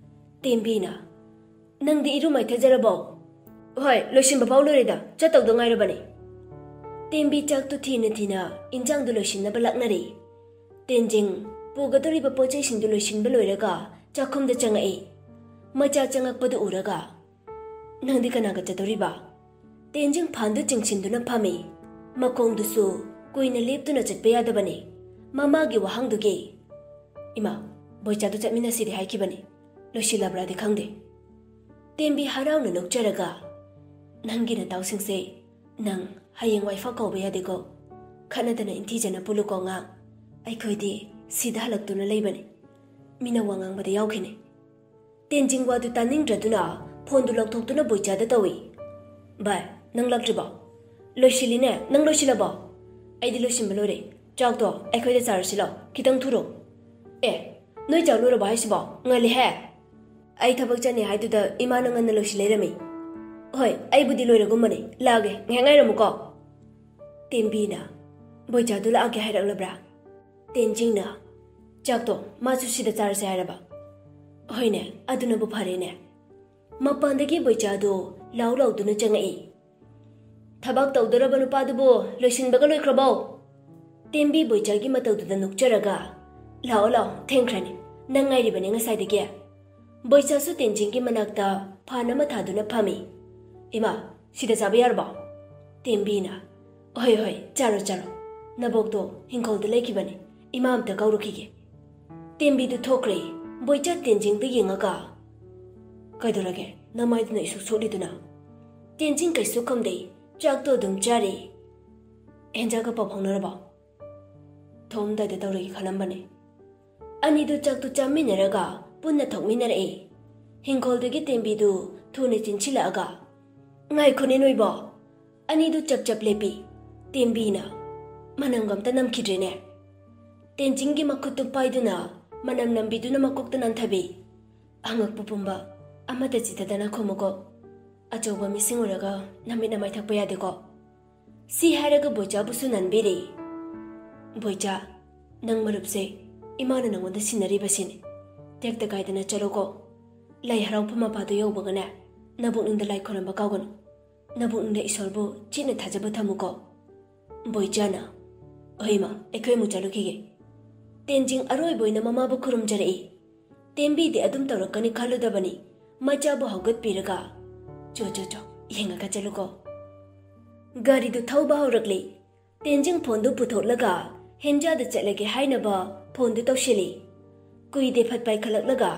ꯇꯦꯝꯕꯤꯅ, "ꯅꯪꯗꯤ ꯏꯔꯨ ꯃꯥꯏꯊꯖꯔꯕꯣ?" "ꯍꯣꯏ, ꯂꯣꯏꯁꯤꯟꯕ ꯐꯥꯎ ꯂꯣꯏꯔꯦꯗ, ꯆꯠꯇꯧꯗ ꯉꯥꯏꯔꯕꯅꯦ꯫" ꯇꯦꯝꯕꯤ ꯆꯥꯛꯇꯨ ꯊꯤꯅ ꯊꯤꯅ ꯏꯟꯖꯥꯡꯗꯨ ꯂꯣꯏꯁꯤꯟꯅꯕ ꯂꯥꯛꯅꯔꯦ꯫ ꯇꯦꯟꯖꯤꯡ ꯄꯨꯒꯗꯧꯔꯤꯕ ꯄꯣꯠ ꯆꯩꯁꯤꯡꯗꯨ ꯂꯣꯏꯁꯤꯟꯕ ꯂꯣꯏꯔꯒ ꯆꯥꯛꯈꯨꯝꯗ ꯆꯪꯉꯛꯏ꯫ ꯃꯆꯥ ꯆꯪꯉꯛꯄꯗꯨ ꯎꯔꯒ, "ꯅꯪꯗꯤ ꯀꯅꯥꯒ ꯆꯠꯇꯧꯔꯤꯕ?" ꯇꯦꯟꯖꯤꯡ ꯐꯥꯟꯗꯨ ꯆꯤꯡꯁꯤꯟꯗꯨꯅ ꯐꯝꯃꯤ꯫ ꯃꯈꯣꯡꯗꯨꯁꯨ ꯀꯨꯏꯅ ꯂꯦꯞꯇꯨꯅ ꯆꯠꯄ ꯌꯥꯗꯕꯅꯤ꯫ ꯃꯃꯥꯒꯤ ꯋꯥꯍꯪꯗꯨꯒꯤ, "ꯏꯃꯥ, ꯕꯣꯏꯆꯥꯗꯨ ꯆꯠꯃꯤꯟꯅꯁꯤꯗꯤ ꯍꯥꯏꯈꯤꯕꯅꯤ꯫ ꯂꯣꯏꯁꯤꯜꯂꯕ꯭ꯔꯥꯗꯤ ꯈꯪꯗꯦ꯫" ꯇꯦꯝꯕꯤ ꯍꯔꯥꯎꯅ ꯅꯣꯛꯆꯔꯒ, "ꯅꯪꯒꯤ ꯅꯇꯥꯎꯁꯤꯡꯁꯦ ꯅꯪ ꯍꯌꯦꯡ ꯋꯥꯏꯐꯥꯎ ꯀꯧꯕ ꯌꯥꯗꯦꯀꯣ꯫ ꯈꯠꯅꯗꯅ ꯏꯟꯊꯤꯖꯅ ꯄꯨꯜꯂꯨꯀꯣ ꯑꯉꯥꯡ꯫ ꯑꯩꯈꯣꯏꯗꯤ ꯁꯤꯗ ꯍꯜꯂꯛꯇꯨꯅ ꯂꯩꯕꯅꯤ꯫ ꯃꯤꯅ ꯋꯥ ꯉꯥꯡꯕꯗ ꯌꯥꯎꯈꯤꯅꯤ꯫" ꯇꯦꯟꯖꯤꯡ ꯋꯥꯗꯨ ꯇꯥꯅꯤꯡꯗ꯭ꯔꯗꯨꯅ ꯐꯣꯟꯗꯨ ꯂꯧꯊꯣꯛꯇꯨꯅ ꯕꯣꯏꯆꯥꯗ ꯇꯧꯏ꯫ "ꯚꯥꯏ, ꯅꯪ ꯂꯥꯛꯇ꯭ꯔꯤꯕꯣ?" "ꯂꯣꯏꯁꯤꯜꯂꯤꯅꯦ, ꯅꯪ ꯂꯣꯏꯁꯤꯜꯂꯕꯣ?" "ꯑꯩꯗꯤ ꯂꯣꯏꯁꯤꯟꯕ ꯂꯣꯏꯔꯦ꯫ ꯆꯥꯛꯇꯣ ꯑꯩꯈꯣꯏꯗ ꯆꯥꯔꯁꯤ ꯂꯥꯎ, ꯈꯤꯇꯪ ꯊꯨꯔꯣ꯫" "ꯑꯦ, ꯅꯣꯏ ꯆꯥꯛ ꯂꯣꯏꯔꯕꯣ ꯍꯥꯏꯁꯤꯕꯣ? ꯉꯜꯂꯤꯍꯦ!" "ꯑꯩ ꯊꯕꯛ ꯆꯠꯅꯤ ꯍꯥꯏꯗꯨꯗ ꯏꯃꯥꯅ ꯉꯟꯅ ꯂꯣꯏꯁꯤꯜ ꯂꯩꯔꯝꯃꯤ꯫" "ꯍꯣꯏ, ꯑꯩꯕꯨꯗꯤ ꯂꯣꯏꯔꯒꯨꯝꯕꯅꯤ, ꯂꯥꯛꯑꯒꯦ, ꯉꯥꯏꯍꯥꯛ ꯉꯥꯏꯔꯝꯃꯨꯀꯣ꯫" ꯇꯦꯝꯕꯤꯅ ꯕꯣꯏꯆꯥꯗꯨ ꯂꯥꯛꯑꯒꯦ ꯍꯥꯏꯔꯛꯂꯕ꯭ꯔꯥ? ꯇꯦꯟꯖꯤꯡꯅ, "ꯆꯥꯛꯇꯣ ꯃꯥꯁꯨ ꯁꯤꯗ ꯆꯥꯔꯁꯦ ꯍꯥꯏꯔꯕ? ꯍꯣꯏꯅꯦ, ꯑꯗꯨꯅꯕꯨ ꯐꯔꯦꯅꯦ꯫" ꯃꯄꯥꯟꯗꯒꯤ ꯕꯣꯏꯆꯥꯗꯨ ꯂꯥꯎ ꯂꯥꯎꯗꯨꯅ ꯆꯪꯉꯛꯏ꯫ "ꯊꯕꯛ ꯇꯧꯗꯣꯔꯕ ꯅꯨꯄꯥꯗꯨꯕꯨ ꯂꯣꯏꯁꯤꯟꯕꯒ ꯂꯣꯏꯈ꯭ꯔꯕꯣ?" ꯇꯦꯝꯕꯤ ꯕꯣꯏꯆꯥꯒꯤ ꯃꯇꯧꯗꯨꯗ ꯅꯣꯛꯆꯔꯒ, "ꯂꯥꯛꯑꯣ ꯂꯥꯛꯑꯣ, ꯊꯦꯡꯈ꯭ꯔꯅꯤ꯫ ꯅꯪ ꯉꯥꯏꯔꯤꯕꯅꯤ ꯉꯁꯥꯏꯗꯒꯤ꯫" ꯕꯣꯏꯆꯥꯁꯨ ꯇꯦꯟꯖꯤꯡꯒꯤ ꯃꯅꯥꯛꯇ ꯐꯥꯟ ꯑꯃ ꯊꯥꯗꯨꯅ ꯐꯝꯃꯤ꯫ "ꯏꯃꯥ, ꯁꯤꯗ ꯆꯥꯕ ꯌꯥꯔꯕꯣ?" ꯇꯦꯝꯕꯤꯅ, "ꯍꯣꯏ ꯍꯣꯏ, ꯆꯥꯔꯣ ꯆꯥꯔꯣ꯫ ꯅꯕꯣꯛꯇꯣ ꯍꯤꯡꯈꯣꯜꯗ ꯂꯩꯈꯤꯕꯅꯤ꯫ ꯏꯃꯥ ꯑꯝꯇ ꯀꯧꯔꯨꯈꯤꯒꯦ꯫" ꯇꯦꯝꯕꯤꯗꯨ ꯊꯣꯛꯈ꯭ꯔꯦ꯫ ꯕꯣꯏꯆꯥ ꯇꯦꯟꯖꯤꯡꯗ ꯌꯦꯡꯉꯒ, "ꯀꯩꯗꯧꯔꯒꯦ? ꯅꯃꯥꯏꯗꯨꯅ ꯏꯁꯨꯛ ꯁꯣꯛꯂꯤꯗꯨꯅ?" ꯇꯦꯟꯖꯤꯡ ꯀꯩꯁꯨ ꯈꯨꯝꯗꯦ꯫ ꯆꯥꯛꯇꯣ ꯑꯗꯨꯝ ꯆꯥꯔꯤ꯫ "ꯍꯦꯟꯖꯥꯡꯒ ꯄꯥꯎ ꯐꯥꯎꯅꯔꯕꯣ?" "ꯊꯣꯡꯉꯝꯗꯥꯏꯗ ꯇꯧꯔꯒꯦ ꯈꯜꯂꯝꯕꯅꯦ꯫" ꯑꯅꯤꯗꯨ ꯆꯥꯛꯇꯨ ꯆꯥꯃꯤꯟꯅꯔꯒ ꯄꯨꯟꯅ ꯊꯣꯛꯃꯤꯟꯅꯔꯛꯏ꯫ ꯍꯤꯡꯈꯣꯜꯗꯒꯤ ꯇꯦꯝꯕꯤꯗꯨ ꯊꯨꯅ ꯆꯦꯟꯁꯤꯜꯂꯛꯑꯒ, "ꯉꯥꯏꯈꯣꯅꯦ ꯅꯣꯏꯕꯣ!" ꯑꯅꯤꯗꯨ ꯆꯞ ꯆꯞ ꯂꯦꯞꯄꯤ꯫ ꯇꯦꯝꯕꯤꯅ, "ꯃꯅꯝꯒ ꯑꯝꯇ ꯅꯝꯈꯤꯗ꯭ꯔꯦꯅꯦ"꯫ ꯇꯦꯟꯖꯤꯡꯒꯤ ꯃꯈꯨꯠꯇꯨ ꯄꯥꯏꯗꯨꯅ ꯃꯅꯝ ꯅꯝꯕꯤꯗꯨꯅ ꯃꯀꯣꯛꯇ ꯅꯟꯊꯕꯤ꯫ "ꯑꯉꯛꯄ ꯄꯨꯝꯕ ꯑꯃꯠꯇ ꯆꯤꯠꯊꯗꯅ ꯈꯨꯝꯃꯨꯀꯣ꯫ ꯑꯆꯧꯕ ꯃꯤꯁꯤꯡ ꯎꯔꯒ ꯅꯃꯤꯠ ꯅꯃꯥꯏ ꯊꯛꯄ ꯌꯥꯗꯦꯀꯣ"꯫ ꯁꯤ ꯍꯥꯏꯔꯒ ꯕꯣꯏꯆꯥꯕꯨꯁꯨ ꯅꯟꯕꯤꯔꯤ꯫ "ꯕꯣꯏꯆꯥ, ꯅꯪ ꯃꯔꯨꯞꯁꯦ ꯏꯃꯥꯅ ꯅꯪꯉꯣꯟꯗ ꯁꯤꯟꯅꯔꯤꯕꯁꯤꯅꯤ꯫ ꯇꯦꯛꯇ ꯀꯥꯏꯗꯅ ꯆꯠꯂꯨꯀꯣ꯫ ꯂꯥꯏ ꯍꯔꯥꯎꯐꯝ ꯃꯄꯥꯗꯨ ꯌꯧꯕꯒꯅꯦ, ꯅꯕꯨꯛꯅꯤꯡꯗ ꯂꯥꯏ ꯈꯣꯏꯔꯝꯕ ꯀꯥꯎꯒꯅꯨ꯫ ꯅꯕꯨꯛꯅꯤꯡꯗ ꯏꯁꯣꯔꯕꯨ ꯆꯦꯠꯅ ꯊꯥꯖꯕ ꯊꯝꯃꯨꯀꯣ"꯫ ꯕꯣꯏꯆꯥꯅ, "ꯍꯣꯏ ꯏꯃꯥ, ꯑꯩꯈꯣꯏ ꯑꯃꯨꯛ ꯆꯠꯂꯨꯈꯤꯒꯦ"꯫ ꯇꯦꯟꯖꯤꯡ ꯑꯔꯣꯏꯕ ꯑꯣꯏꯅ ꯃꯃꯥꯕꯨ ꯈꯨꯔꯨꯝꯖꯔꯛꯏ꯫ ꯇꯦꯝꯕꯤꯗꯤ ꯑꯗꯨꯝ ꯇꯧꯔꯛꯀꯅꯤ ꯈꯜꯂꯨꯗꯕꯅꯤ꯫ ꯃꯆꯥꯕꯨ ꯍꯧꯒꯠꯄꯤꯔꯒ, "ꯆꯣ, ꯆꯣ, ꯆꯣ, ꯌꯦꯡꯉꯒ ꯆꯠꯂꯨꯀꯣ"꯫ ꯒꯥꯔꯤꯗꯨ ꯊꯧꯕ ꯍꯧꯔꯛꯂꯤ꯫ ꯇꯦꯟꯖꯤꯡ ꯐꯣꯟꯗꯨ ꯄꯨꯊꯣꯛꯂꯒ ꯍꯦꯟꯖꯥꯗ ꯆꯠꯂꯒꯦ ꯍꯥꯏꯅꯕ ꯐꯣꯟꯗꯨ ꯇꯧꯁꯤꯜꯂꯤ꯫ ꯀꯨꯏꯗꯦ ꯐꯠ ꯄꯥꯏꯈꯠꯂꯛꯂꯒ,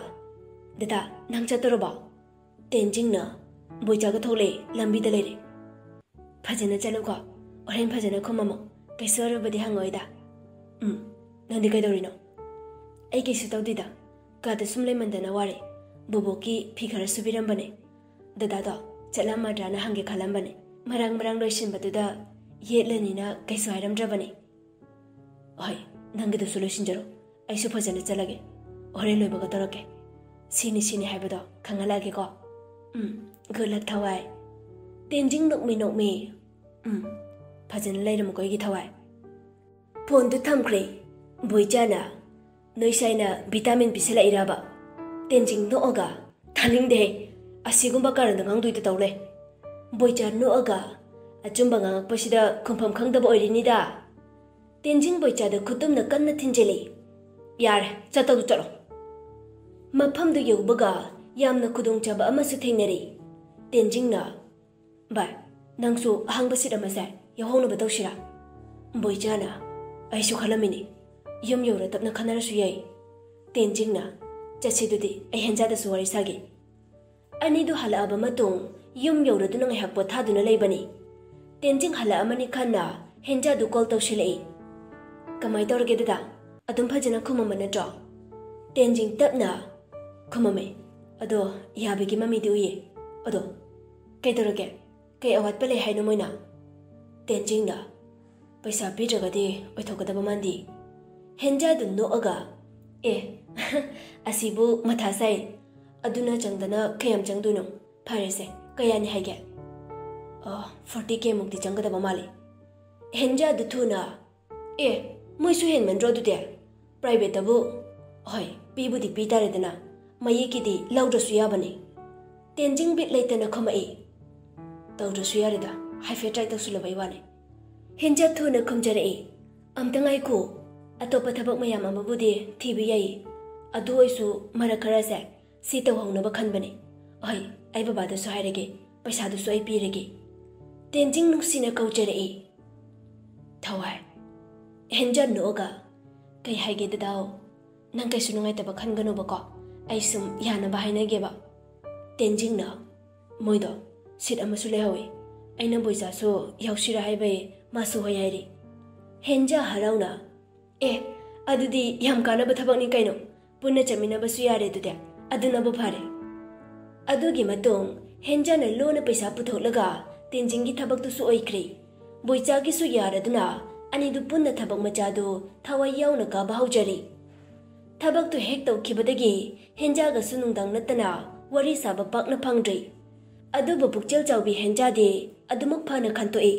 "ꯗꯗꯥ, ꯅꯪ ꯆꯠꯇꯣꯔꯕꯣ?" ꯇꯦꯟꯖꯤꯡꯅ, "ꯕꯣꯏꯆꯥꯒ ꯊꯣꯛꯂꯛꯑꯦ, ꯂꯝꯕꯤꯗ ꯂꯩꯔꯦ"꯫ "ꯐꯖꯅ ꯆꯠꯂꯨꯀꯣ, ꯍꯣꯔꯦꯟ ꯐꯖꯅ ꯈꯨꯝꯃꯝꯃꯣ, ꯀꯩꯁꯨ ꯑꯔꯨꯕꯗꯤ ꯍꯪꯉꯣꯏꯗ"꯫ "ꯎꯝ, ꯅꯪꯗꯤ ꯀꯩꯗꯧꯔꯤꯅꯣ?" "ꯑꯩ ꯀꯩꯁꯨ ꯇꯧꯗꯦꯗ, ꯀꯥꯗ ꯁꯨꯝ ꯂꯩꯃꯟꯗꯅ ꯋꯥꯔꯦ꯫ ꯕꯣꯕꯣꯛꯀꯤ ꯐꯤ ꯈꯔ ꯁꯨꯕꯤꯔꯝꯕꯅꯦ꯫ ꯗꯗꯥꯗꯣ ꯆꯠꯂꯝꯃꯗ꯭ꯔꯥꯅ ꯍꯪꯒꯦ ꯈꯜꯂꯝꯕꯅꯦ꯫ ꯃꯔꯥꯡ ꯃꯔꯥꯡ ꯂꯣꯏꯁꯤꯟꯕꯗꯨꯗ ꯌꯦꯠꯂꯅꯤꯅ ꯀꯩꯁꯨ ꯍꯥꯏꯔꯝꯗ꯭ꯔꯕꯅꯦ"꯫ "ꯍꯣꯏ, ꯅꯪꯒꯤꯗꯨꯁꯨ ꯂꯣꯏꯁꯤꯟꯖꯔꯣ꯫ ꯑꯩꯁꯨ ꯐꯖꯅ ꯆꯠꯂꯒꯦ꯫ ꯍꯣꯔꯦꯟ ꯂꯣꯏꯕꯒ ꯇꯧꯔꯛꯀꯦ꯫ ꯁꯤꯅꯤ ꯁꯤꯅꯤ ꯍꯥꯏꯕꯗꯣ ꯈꯪꯍꯜꯂꯛꯑꯒꯦꯀꯣ꯫ ꯎꯝ, good luck, ꯊꯋꯥꯏ"꯫ ꯇꯦꯟꯖꯤꯡ ꯅꯣꯛꯃꯤ ꯅꯣꯛꯃꯤ, "ꯎꯝ, ꯐꯖꯅ ꯂꯩꯔꯝꯃꯨꯀꯣ ꯑꯩꯒꯤ ꯊꯋꯥꯏ"꯫ ꯐꯣꯟꯗꯨ ꯊꯝꯈ꯭ꯔꯦ꯫ ꯕꯣꯏꯆꯥꯅ, "ꯅꯣꯏ ꯁꯥꯏꯅ ꯚꯤꯇꯥꯃꯤꯟ ꯄꯤꯁꯜꯂꯛꯏꯔꯕ?" ꯇꯦꯟꯖꯤꯡ ꯅꯣꯛꯑꯒ, "ꯇꯥꯅꯤꯡꯗꯦꯍꯦ, ꯑꯁꯤꯒꯨꯝꯕ ꯀꯥꯔꯟꯗ ꯉꯥꯡꯗꯣꯏꯗ ꯇꯧ ꯂꯩ"꯫ ꯕꯣꯏꯆꯥ ꯅꯣꯛꯑꯒ, "ꯑꯆꯨꯝꯕ ꯉꯥꯡꯉꯛꯄꯁꯤꯗ ꯈꯨꯝꯐꯝ ꯈꯪꯗꯕ ꯑꯣꯏꯔꯤꯅꯤꯗ"꯫ ꯇꯦꯟꯖꯤꯡ ꯕꯣꯏꯆꯥꯗ ꯈꯨꯇꯨꯝꯅ ꯀꯟꯅ ꯊꯤꯟꯖꯤꯜꯂꯤ꯫ "ꯌꯥꯔꯦ, ꯆꯠꯇꯧꯗꯨ ꯆꯠꯂꯣ"꯫ ꯃꯐꯝꯗꯨ ꯌꯧꯕꯒ ꯌꯥꯝꯅ ꯈꯨꯗꯣꯡꯆꯥꯕ ꯑꯃꯁꯨ ꯊꯦꯡꯅꯔꯤ꯫ ꯇꯦꯟꯖꯤꯡꯅ, "ꯚꯥꯏ, ꯅꯪꯁꯨ ꯑꯍꯥꯡꯕ ꯁꯤꯠ ꯑꯃꯁꯦ ꯌꯧꯍꯧꯅꯕ ꯇꯧꯁꯤꯔꯥ?" ꯕꯣꯏꯆꯥꯅ, "ꯑꯩꯁꯨ ꯈꯜꯂꯝꯃꯤꯅꯤ, ꯌꯨꯝ ꯌꯧꯔ ꯇꯞꯅ ꯈꯟꯅꯔꯁꯨ ꯌꯥꯏ"꯫ ꯇꯦꯟꯖꯤꯡꯅ, "ꯆꯠꯁꯤꯗꯨꯗꯤ, ꯑꯩ ꯍꯦꯟꯖꯥꯗꯁꯨ ꯋꯥꯔꯤ ꯁꯥꯒꯦ"꯫ ꯑꯅꯤꯗꯨ ꯍꯜꯂꯛꯑꯕ ꯃꯇꯨꯡ ꯌꯨꯝ ꯌꯧꯔꯗꯨꯅ ꯉꯥꯏꯍꯥꯛ ꯄꯣꯊꯥꯗꯨꯅ ꯂꯩꯕꯅꯤ꯫ ꯇꯦꯟꯖꯤꯡ ꯍꯜꯂꯛꯑꯃꯅꯤ ꯈꯟꯅ ꯍꯦꯟꯖꯥꯗꯨ ꯀꯣꯜ ꯇꯧꯁꯤꯜꯂꯛꯏ꯫ "ꯀꯃꯥꯏ ꯇꯧꯔꯒꯦ ꯗꯗꯥ? ꯑꯗꯨꯝ ꯐꯖꯅ ꯈꯨꯝꯃꯝꯕ ꯅꯠꯇ꯭ꯔꯣ?" ꯇꯦꯟꯖꯤꯡ ꯇꯞꯅ ꯈꯨꯝꯃꯝꯃꯤ꯫ "ꯑꯗꯣ ꯌꯥꯕꯒꯤ ꯃꯃꯤꯗꯤ ꯎꯏꯌꯦ꯫ ꯑꯗꯣ ꯀꯩꯗꯧꯔꯒꯦ? ꯀꯩ ꯑꯋꯥꯠꯄ ꯂꯩ ꯍꯥꯏꯅꯣ ꯃꯣꯏꯅ?" ꯇꯦꯟꯖꯤꯡꯅ ꯄꯩꯁꯥ ꯄꯤꯗ꯭ꯔꯒꯗꯤ ꯑꯣꯏꯊꯣꯛꯀꯗꯕ ꯃꯥꯟꯗꯦ꯫ ꯍꯦꯟꯖꯥꯗꯨ ꯅꯣꯛꯑꯒ, "ꯑꯦ, ꯑꯁꯤꯕꯨ ꯃꯊꯥ ꯁꯥꯏ꯫ ꯑꯗꯨꯅ ꯆꯪꯗꯅ ꯀꯌꯥꯝ ꯆꯪꯗꯣꯏꯅꯣ? ꯐꯔꯦꯁꯦ, ꯀꯌꯥꯅꯤ ꯍꯥꯏꯒꯦ?" "ꯑ, ꯐꯣꯔꯇꯤ ꯀꯦ ꯃꯨꯛꯇꯤ ꯆꯪꯒꯗꯕ ꯃꯥꯜꯂꯤ꯫" ꯍꯦꯟꯖꯥꯗꯨ ꯊꯨꯅ, "ꯑꯦ, ꯃꯣꯏꯁꯨ ꯍꯦꯟꯃꯟꯗ꯭ꯔꯣ ꯑꯗꯨꯗꯤ? ꯄ꯭ꯔꯥꯏꯚꯦꯠꯇꯕꯨ, ꯍꯣꯏ, ꯄꯤꯕꯨꯗꯤ ꯄꯤ ꯇꯥꯔꯦꯗꯅ, ꯃꯌꯦꯛꯀꯤꯗꯤ ꯂꯧꯗ꯭ꯔꯁꯨ ꯌꯥꯕꯅꯤ꯫" ꯇꯦꯟꯖꯤꯡ ꯕꯤꯠ ꯂꯩꯇꯅ ꯈꯨꯝꯃꯛꯏ꯫ "ꯇꯧꯗ꯭ꯔꯁꯨ ꯌꯥꯔꯦꯗ, ꯍꯥꯏꯐꯦꯠ ꯇ꯭ꯔꯥꯏ ꯇꯧꯁꯤꯜꯂꯨꯕꯩ ꯋꯥꯅꯤ꯫" ꯍꯦꯟꯖꯥ ꯊꯨꯅ ꯈꯨꯝꯖꯔꯛꯏ꯫ "ꯑꯝꯇ ꯉꯥꯏꯈꯣ, ꯑꯇꯣꯞꯄ ꯊꯕꯛ ꯃꯌꯥꯝ ꯑꯃꯕꯨꯗꯤ ꯊꯤꯕ ꯌꯥꯏ꯫ ꯑꯗꯨ ꯑꯣꯏꯁꯨ ꯃꯔꯛ ꯈꯔꯁꯦ ꯁꯤ ꯇꯧꯍꯧꯅꯕ ꯈꯟꯕꯅꯤ꯫ ꯍꯣꯏ, ꯑꯩ ꯕꯕꯥꯗꯁꯨ ꯍꯥꯏꯔꯒꯦ, ꯄꯩꯁꯥꯗꯨꯁꯨ ꯑꯩ ꯄꯤꯔꯒꯦ꯫" ꯇꯦꯟꯖꯤꯡ ꯅꯨꯡꯁꯤꯅ ꯀꯧꯖꯔꯛꯏ꯫ "ꯊꯋꯥꯏ꯫" ꯍꯦꯟꯖꯥ ꯅꯣꯛꯑꯒ, "ꯀꯩ ꯍꯥꯏꯒꯦ ꯗꯗꯥꯎ? ꯅꯪ ꯀꯩꯁꯨ ꯅꯨꯡꯉꯥꯏꯇꯕ ꯈꯟꯒꯅꯣꯕꯀꯣ꯫ ꯑꯩ ꯁꯨꯝ ꯌꯥꯅꯕ ꯍꯥꯏꯅꯒꯦꯕ꯫" ꯇꯦꯟꯖꯤꯡꯅ, "ꯃꯣꯏꯗꯣ ꯁꯤꯠ ꯑꯃꯁꯨ ꯂꯩꯍꯧꯋꯤ꯫ ꯑꯩꯅ ꯕꯣꯏꯆꯥꯁꯨ ꯌꯥꯎꯁꯤꯔꯥ ꯍꯥꯏꯕꯩ ꯃꯥꯁꯨ ꯍꯣꯏ ꯍꯥꯏꯔꯤ꯫" ꯍꯦꯟꯖꯥ ꯍꯔꯥꯎꯅ, "ꯑꯦ, ꯑꯗꯨꯗꯤ ꯌꯥꯝ ꯀꯥꯟꯅꯕ ꯊꯕꯛꯅꯤ ꯀꯩꯅꯣ꯫ ꯄꯨꯟꯅ ꯆꯠꯃꯤꯟꯅꯕꯁꯨ ꯌꯥꯔꯦ ꯑꯗꯨꯗꯤ꯫ ꯑꯗꯨꯅꯕꯨ ꯐꯔꯦ꯫" ꯑꯗꯨꯒꯤ ꯃꯇꯨꯡ ꯍꯦꯟꯖꯥꯅ ꯂꯣꯟꯅ ꯄꯩꯁꯥ ꯄꯨꯊꯣꯛꯂꯒ ꯇꯦꯟꯖꯤꯡꯒꯤ ꯊꯕꯛꯇꯨꯁꯨ ꯑꯣꯏꯈ꯭ꯔꯦ꯫ ꯕꯣꯏꯆꯥꯒꯤꯁꯨ ꯌꯥꯔꯗꯨꯅ ꯑꯅꯤꯗꯨ ꯄꯨꯟꯅ ꯊꯕꯛ ꯃꯆꯥꯗꯨ ꯊꯋꯥꯏ ꯌꯥꯎꯅ ꯀꯥꯕ ꯍꯧꯖꯔꯦ꯫ ꯊꯕꯛꯇꯨ ꯍꯦꯛ ꯇꯧꯈꯤꯕꯗꯒꯤ ꯍꯦꯟꯖꯥꯒꯁꯨ ꯅꯨꯡꯗꯥꯡ ꯅꯠꯇꯅ ꯋꯥꯔꯤ ꯁꯥꯕ ꯄꯥꯛꯅ ꯐꯪꯗ꯭ꯔꯦ꯫ ꯑꯗꯨꯕꯨ ꯄꯨꯛꯆꯦꯜ ꯆꯥꯎꯕꯤ ꯍꯦꯟꯖꯥꯗꯤ ꯑꯗꯨꯃꯛ ꯐꯅ ꯈꯟꯇꯣꯛꯏ꯫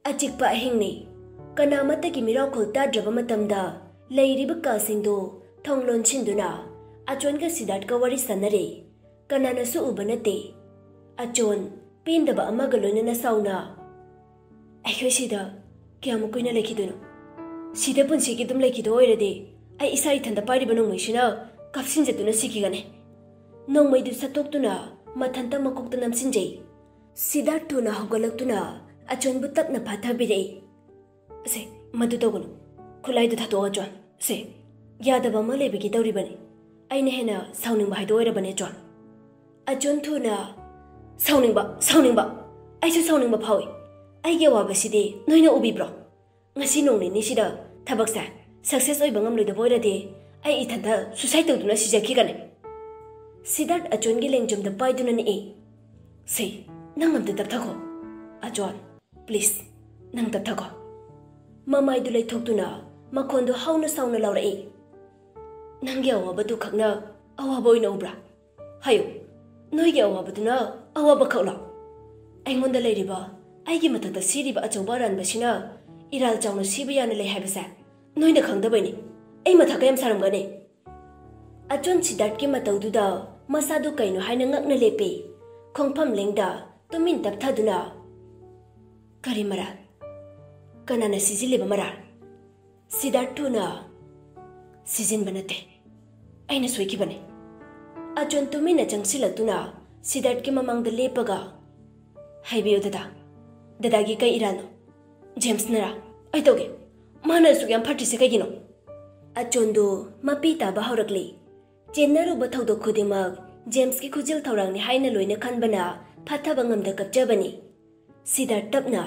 ꯑꯆꯤꯛꯄ ꯑꯍꯤꯡꯅꯤ꯫ ꯀꯅꯥꯃꯠꯇꯒꯤ ꯃꯤꯔꯥꯎꯈꯣꯜ ꯇꯥꯗ꯭ꯔꯕ ꯃꯇꯝꯗ ꯂꯩꯔꯤꯕ ꯀꯥꯁꯤꯡꯗꯨ ꯊꯣꯡ ꯂꯣꯟꯁꯤꯟꯗꯨꯅ ꯑꯆꯣꯟꯒ ꯁꯤꯗꯥꯔꯠꯀ ꯋꯥꯔꯤ ꯁꯥꯟꯅꯔꯦ꯫ ꯀꯅꯥꯅꯁꯨ ꯎꯕ ꯅꯠꯇꯦ꯫ ꯑꯆꯣꯟ ꯄꯦꯟꯗꯕ ꯑꯃꯒ ꯂꯣꯏꯅꯅ ꯁꯥꯎꯅ, "ꯑꯩꯈꯣꯏ ꯁꯤꯗ ꯀꯌꯥꯃꯨꯛ ꯀꯨꯏꯅ ꯂꯩꯈꯤꯗꯣꯏꯅꯣ? ꯁꯤꯗ ꯄꯨꯟꯁꯤꯒꯤ ꯑꯗꯨꯝ ꯂꯩꯈꯤꯗꯧ ꯑꯣꯏꯔꯗꯤ ꯑꯩ ꯏꯁꯥ ꯏꯊꯟꯗ ꯄꯥꯏꯔꯤꯕ ꯅꯣꯡꯃꯩꯁꯤꯅ ꯀꯥꯞꯁꯤꯟꯖꯗꯨꯅ ꯁꯤꯈꯤꯒꯅꯤ꯫" ꯅꯣꯡꯃꯩꯗꯨ ꯁꯠꯇꯣꯛꯇꯨꯅ ꯃꯊꯟꯇ ꯃꯀꯣꯛꯇ ꯅꯝꯁꯤꯟꯖꯩ꯫ ꯁꯤꯗꯥꯔꯠ ꯊꯨꯅ ꯍꯧꯒꯠꯂꯛꯇꯨꯅ ꯑꯆꯣꯟꯕꯨ ꯇꯞꯅ ꯐꯥꯊꯕꯤꯔꯛꯏ꯫ "ꯑꯁꯦ, ꯃꯗꯨ ꯇꯧꯒꯅꯨ꯫ ꯈꯨꯠꯂꯥꯏꯗꯨ ꯊꯥꯗꯣꯛꯑꯣ, ꯑꯆꯣꯟ꯫ ꯑꯁꯦ, ꯌꯥꯗꯕ ꯑꯃ ꯂꯩꯕꯒꯤ ꯇꯧꯔꯤꯕꯅꯤ꯫ ꯑꯩꯅ ꯍꯦꯟꯅ ꯁꯥꯎꯅꯤꯡꯕ ꯍꯥꯏꯗꯣ ꯑꯣꯏꯔꯕꯅꯦ, ꯑꯆꯣꯟ꯫" ꯑꯆꯣꯟ ꯊꯨꯅ, "ꯁꯥꯎꯅꯤꯡꯕ, ꯁꯥꯎꯅꯤꯡꯕ꯫ ꯑꯩꯁꯨ ꯁꯥꯎꯅꯤꯡꯕ ꯐꯥꯎꯏ꯫ ꯑꯩꯒꯤ ꯑꯋꯥꯕꯁꯤꯗꯤ ꯅꯣꯏꯅ ꯎꯕꯤꯕ꯭ꯔꯣ? ꯉꯁꯤ ꯅꯣꯡ ꯅꯤꯅꯤꯁꯤꯗ ꯊꯕꯛꯁꯦ ꯁꯛꯁꯦꯁ ꯑꯣꯏꯕ ꯉꯝꯂꯣꯏꯗꯕ ꯑꯣꯏꯔꯗꯤ ꯑꯩ ꯏꯊꯟꯇ ꯁꯨꯁꯥꯏꯗ ꯇꯧꯗꯨꯅ ꯁꯤꯖꯈꯤꯒꯅꯤ꯫ ꯁꯤꯗꯥꯔꯠ ꯑꯆꯣꯟꯒꯤ ꯂꯦꯡꯖꯨꯝꯗ ꯄꯥꯏꯗꯨꯅ ꯅꯤꯛꯏ꯫ "ꯁꯦ, ꯅꯪ ꯑꯝꯇ ꯇꯞꯊꯈꯣ, ꯑꯆꯣꯟ, ꯄ꯭ꯂꯤꯖ, ꯅꯪ ꯇꯞꯊꯈꯣ꯫" ꯃꯃꯥꯏꯗꯨ ꯂꯩꯊꯣꯛꯇꯨꯅ ꯃꯈꯣꯟꯗꯨ ꯍꯧꯅ ꯁꯥꯎꯅ ꯂꯥꯎꯔꯛꯏ꯫ "ꯅꯪꯒꯤ ꯑꯋꯥꯕꯗꯨ ꯈꯛꯅ ꯑꯋꯥꯕ ꯑꯣꯏꯅ ꯎꯕ꯭ꯔꯥ? ꯍꯥꯏꯌꯨ, ꯅꯣꯏꯒꯤ ꯑꯋꯥꯕꯗꯨꯅ ꯑꯋꯥꯕ ꯈꯛꯂꯣ? ꯑꯩꯉꯣꯟꯗ ꯂꯩꯔꯤꯕ, ꯑꯩꯒꯤ ꯃꯊꯛꯇ ꯁꯤꯔꯤꯕ ꯑꯆꯧꯕ ꯑꯔꯥꯟꯕꯁꯤꯅ ꯏꯔꯥꯜ ꯆꯥꯎꯅ ꯁꯤꯕ ꯌꯥꯅ ꯂꯩ ꯍꯥꯏꯕꯁꯦ ꯅꯣꯏꯅ ꯈꯪꯗꯕꯩꯅꯤ꯫ ꯑꯩ ꯃꯊꯥ ꯀꯌꯥꯝ ꯁꯥꯔꯝꯒꯅꯤ?" ꯑꯆꯣꯟ ꯁꯤꯗꯥꯔꯠꯀꯤ ꯃꯇꯧꯗꯨꯗ ꯃꯁꯥꯗꯨ ꯀꯩꯅꯣ ꯍꯥꯏꯅ ꯉꯛꯅ ꯂꯦꯞꯄꯤ꯫ ꯈꯣꯡꯐꯝ ꯂꯦꯡꯗ ꯇꯨꯃꯤꯟ ꯇꯞꯊꯗꯨꯅ, "ꯀꯔꯤ ꯃꯔꯥꯜ? ꯀꯅꯥꯅ ꯁꯤꯖꯤꯜꯂꯤꯕ ꯃꯔꯥꯜ?" ꯁꯤꯗꯥꯔꯠ ꯊꯨꯅ, "ꯁꯤꯖꯤꯟꯕ ꯅꯠꯇꯦ, ꯑꯩꯅ ꯁꯣꯏꯈꯤꯕꯅꯤ꯫" ꯑꯆꯣꯟ ꯇꯨꯃꯤꯟꯅ ꯆꯪꯁꯤꯜꯂꯛꯇꯨꯅ ꯁꯤꯗꯥꯔꯠꯀꯤ ꯃꯃꯥꯡꯗ ꯂꯦꯞꯄꯒ, "ꯍꯥꯏꯕꯤꯌꯨ ꯗꯗꯥ, ꯗꯗꯥꯒꯤ ꯀꯩ ꯏꯔꯥꯜꯅꯣ? ꯖꯦꯝꯁꯅꯔꯥ? ꯑꯩ ꯇꯧꯒꯦ꯫ ꯃꯥꯅ ꯑꯁꯨꯛ ꯌꯥꯝ ꯐꯠꯇ꯭ꯔꯤꯁꯦ ꯀꯩꯒꯤꯅꯣ?" ꯑꯆꯣꯟꯗꯨ ꯃꯄꯤ ꯇꯥꯕ ꯍꯧꯔꯛꯂꯤ꯫ ꯆꯦꯟꯅꯔꯨꯕ ꯊꯧꯗꯣꯛ ꯈꯨꯗꯤꯡꯃꯛ ꯖꯦꯝꯁꯀꯤ ꯈꯨꯖꯤꯜ ꯊꯧꯔꯥꯡꯅꯤ ꯍꯥꯏꯅ ꯂꯣꯏꯅ ꯈꯟꯕꯅ ꯐꯥꯊꯕ ꯉꯝꯗ ꯀꯞꯆꯕꯅꯤ꯫ ꯁꯤꯗꯥꯔꯠ ꯇꯞꯅ,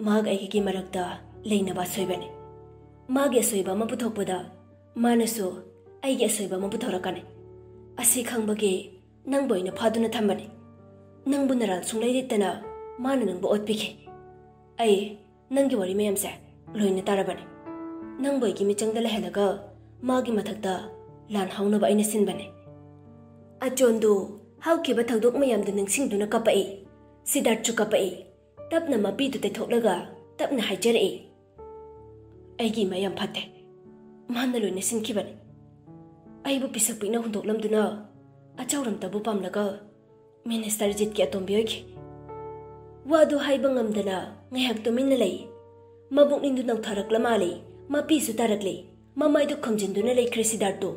"ꯃꯍꯥꯛ ꯑꯩꯒꯤ ꯃꯔꯛꯇ ꯂꯩꯅꯕ ꯑꯁꯣꯏꯕꯅꯤ꯫ ꯃꯥꯒꯤ ꯑꯁꯣꯏꯕ ꯑꯃ ꯄꯨꯊꯣꯛꯄꯗ ꯃꯥꯅꯁꯨ ꯑꯩꯒꯤ ꯑꯁꯣꯏꯕ ꯑꯃ ꯄꯨꯊꯣꯔꯛꯀꯅꯤ꯫ ꯑꯁꯤ ꯈꯪꯕꯒꯤ ꯅꯪꯕꯨ ꯑꯩꯅ ꯐꯥꯗꯨꯅ ꯊꯝꯕꯅꯤ꯫ ꯅꯪꯕꯨ ꯅꯔꯥꯜ ꯁꯨꯡꯂꯩ ꯂꯩꯇꯅ ꯃꯥꯅ ꯅꯪꯕꯨ ꯑꯣꯠꯄꯤꯈꯤ꯫ ꯑꯩ ꯅꯪꯒꯤ ꯋꯥꯔꯤ ꯃꯌꯥꯝꯁꯦ ꯂꯣꯏꯅ ꯇꯥꯔꯕꯅꯤ꯫ ꯅꯪꯕꯨ ꯑꯩꯒꯤ ꯃꯤꯆꯪꯗ ꯂꯩꯍꯜꯂꯒ ꯃꯥꯒꯤ ꯃꯊꯛꯇ ꯂꯥꯟ ꯍꯧꯅꯕ ꯑꯩꯅ ꯁꯤꯟꯕꯅꯤ꯫" ꯑꯆꯣꯟꯗꯨ ꯍꯧꯈꯤꯕ ꯊꯧꯗꯣꯛ ꯃꯌꯥꯝꯗꯨ ꯅꯤꯡꯁꯤꯡꯗꯨꯅ ꯀꯞꯄꯛꯏ꯫ ꯁꯤꯗꯥꯔꯠꯁꯨ ꯀꯞꯄꯛꯏ꯫ ꯇꯞꯅ ꯃꯄꯤꯗꯨ ꯇꯩꯊꯣꯛꯂꯒ ꯇꯞꯅ ꯍꯥꯏꯖꯔꯛꯏ, "ꯑꯩꯒꯤ ꯏꯃꯥ ꯌꯥꯝ ꯐꯠꯇꯦ꯫ ꯃꯥꯅ ꯂꯣꯏꯅ ꯁꯤꯟꯈꯤꯕꯅꯤ꯫ ꯑꯩꯕꯨ ꯄꯤꯁꯛ ꯄꯤꯛꯅ ꯍꯨꯟꯗꯣꯛꯂꯝꯗꯨꯅ ꯑꯆꯧꯔꯝꯇꯕꯨ ꯄꯥꯝꯂꯒ ꯃꯤꯅꯤꯁꯇꯔ ꯖꯤꯠꯀꯤ ꯑꯇꯣꯝꯕꯤ ꯑꯣꯏꯈꯤ꯫" ꯋꯥꯗꯨ ꯍꯥꯏꯕ ꯉꯝꯗꯅ ꯉꯥꯏꯍꯥꯛ ꯇꯨꯃꯤꯟꯅ ꯂꯩ꯫ ꯃꯕꯨꯛꯅꯤꯡꯗꯨ ꯅꯧꯊꯔꯛꯂ ꯃꯥꯜꯂꯤ꯫ ꯃꯄꯤꯁꯨ ꯇꯥꯔꯛꯂꯤ꯫ ꯃꯃꯥꯏꯗꯨ ꯈꯨꯝꯖꯤꯟꯗꯨꯅ ꯂꯩꯈ꯭ꯔꯦ ꯁꯤꯗꯥꯔꯠꯇꯨ꯫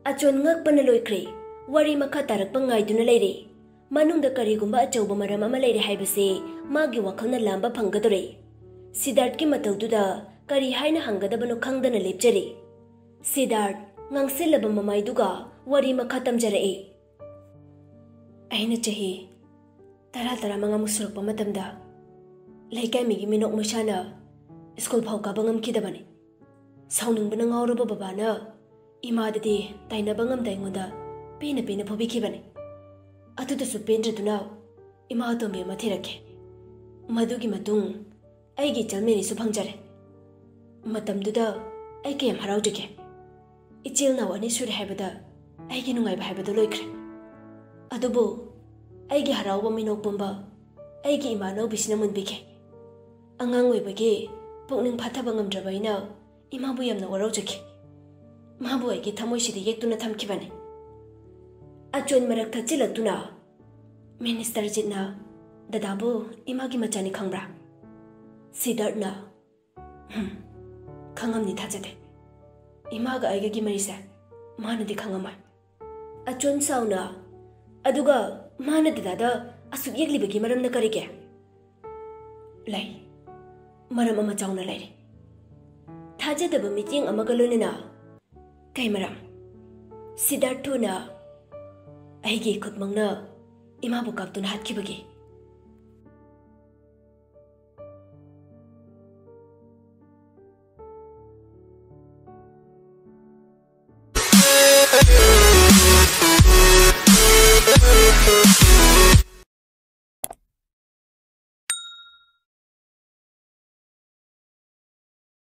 ꯑꯆꯣꯟ ꯉꯛꯄꯅ ꯂꯣꯏꯈ꯭ꯔꯦ꯫ ꯋꯥꯔꯤ ꯃꯈꯥ ꯇꯥꯔꯛꯄ ꯉꯥꯏꯗꯨꯅ ꯂꯩꯔꯦ꯫ ꯃꯅꯨꯡꯗ ꯀꯔꯤꯒꯨꯝꯕ ꯑꯆꯧꯕ ꯃꯔꯝ ꯑꯃ ꯂꯩꯔꯦ ꯍꯥꯏꯕꯁꯤ ꯃꯥꯒꯤ ꯋꯥꯈꯜꯅ ꯂꯥꯝꯕ ꯐꯪꯒꯗꯧꯔꯦ꯫ ꯁꯤꯗꯥꯔꯠꯀꯤ ꯃꯇꯧꯗꯨꯗ ꯀꯔꯤ ꯍꯥꯏꯅ ꯍꯪꯒꯗꯕꯅꯣ ꯈꯪꯗꯅ ꯂꯦꯞꯆꯔꯤ꯫ ꯁꯤꯗꯥꯔꯠ ꯉꯥꯡꯁꯤꯜꯂꯕ ꯃꯃꯥꯏꯗꯨꯒ ꯋꯥꯔꯤ ꯃꯈꯥ ꯇꯝꯖꯔꯛꯏ꯫ "ꯑꯩꯅ ꯆꯍꯤ ꯇꯔꯥ, ꯇꯔꯥꯃꯉꯥꯃꯨꯛ ꯁꯨꯔꯛꯄ ꯃꯇꯝꯗ ꯂꯩꯀꯥꯏ ꯃꯤꯒꯤ ꯃꯤꯅꯣꯛ ꯃꯩꯁꯥꯅ ꯁ꯭ꯀꯨꯜ ꯐꯥꯎ ꯀꯥꯕ ꯉꯝꯈꯤꯗꯕꯅꯤ꯫ ꯁꯥꯎꯅꯤꯡꯕꯅ ꯉꯥꯎꯔꯕ ꯕꯕꯥꯅ ꯏꯃꯥꯗꯗꯤ ꯇꯥꯏꯅꯕ ꯉꯝꯗ ꯑꯩꯉꯣꯟꯗ ꯄꯦꯟꯅ ꯄꯦꯟꯅ ꯐꯨꯕꯤꯈꯤꯕꯅꯤ꯫ ꯑꯗꯨꯗꯁꯨ ꯄꯦꯟꯗ꯭ꯔꯗꯨꯅ ꯏꯃꯥ ꯑꯇꯣꯝꯕꯤ ꯑꯃ ꯊꯤꯔꯛꯈꯤ꯫ ꯃꯗꯨꯒꯤ ꯃꯇꯨꯡ ꯑꯩꯒꯤ ꯏꯆꯜ ꯃꯦꯔꯤꯁꯨ ꯐꯪꯖꯔꯦ꯫ ꯃꯇꯝꯗꯨꯗ ꯑꯩ ꯀꯌꯥꯝ ꯍꯔꯥꯎꯖꯒꯦ꯫ ꯏꯆꯤꯜ ꯏꯅꯥꯎ ꯑꯅꯤ ꯁꯨꯔꯦ ꯍꯥꯏꯕꯗ ꯑꯩꯒꯤ ꯅꯨꯡꯉꯥꯏꯕ ꯍꯥꯏꯕꯗꯨ ꯂꯣꯏꯈ꯭ꯔꯦ꯫ ꯑꯗꯨꯕꯨ ꯑꯩꯒꯤ ꯍꯔꯥꯎꯕ ꯃꯤꯅꯣꯛ ꯄꯨꯝꯕ ꯑꯩꯒꯤ ꯏꯃꯥꯅꯧꯕꯤꯁꯤꯅ ꯃꯨꯟꯕꯤꯈꯤ꯫ ꯑꯉꯥꯡ ꯑꯣꯏꯕꯒꯤ ꯄꯨꯛꯅꯤꯡ ꯐꯥꯊꯕ ꯉꯝꯗ꯭ꯔꯕ ꯑꯩꯅ ꯏꯃꯥꯕꯨ ꯌꯥꯝꯅ ꯋꯥꯔꯧꯖꯈꯤ꯫ ꯃꯥꯕꯨ ꯑꯩꯒꯤ ꯊꯃꯣꯏꯁꯤꯗ ꯌꯦꯛꯇꯨꯅ ꯊꯝꯈꯤꯕꯅꯤ꯫ ꯑꯆꯣꯟ ꯃꯔꯛ ꯊꯠꯆꯤꯜꯂꯛꯇꯨꯅ ꯃꯤꯅꯤꯁꯇꯔ ꯖꯤꯠꯅ ꯗꯗꯥꯕꯨ ꯏꯃꯥꯒꯤ ꯃꯆꯥꯅꯤ ꯈꯪꯕ꯭ꯔꯥ? ꯁꯤꯗꯥꯔꯠꯅ, "ꯍꯝ, ꯈꯪꯉꯝꯅꯤ ꯊꯥꯖꯗꯦ꯫ ꯏꯃꯥꯒ ꯑꯩꯒꯒꯤ ꯃꯔꯤꯁꯦ ꯃꯥꯅꯗꯤ ꯈꯪꯉꯝꯃꯣꯏ꯫" ꯑꯆꯣꯟ ꯁꯥꯎꯅ, "ꯑꯗꯨꯒ ꯃꯥꯅ ꯗꯗꯥꯗ ꯑꯁꯨꯛ ꯌꯦꯛꯂꯤꯕꯒꯤ ꯃꯔꯝꯅ ꯀꯔꯤꯒꯤ?" "ꯂꯩ, ꯃꯔꯝ ꯑꯃ ꯆꯥꯎꯅ ꯂꯩꯔꯦ꯫" ꯊꯥꯖꯗꯕ ꯃꯤꯠꯌꯦꯡ ꯑꯃꯒ ꯂꯣꯏꯅꯅ, "ꯀꯩ ꯃꯔꯝ?" "ꯁꯤꯗꯥꯔꯊꯣꯅ ꯑꯩꯒꯤ ꯈꯨꯠꯃꯛꯅ ꯏꯃꯥꯕꯨ ꯀꯥꯞꯇꯨꯅ ꯍꯥꯠꯈꯤꯕꯒꯤ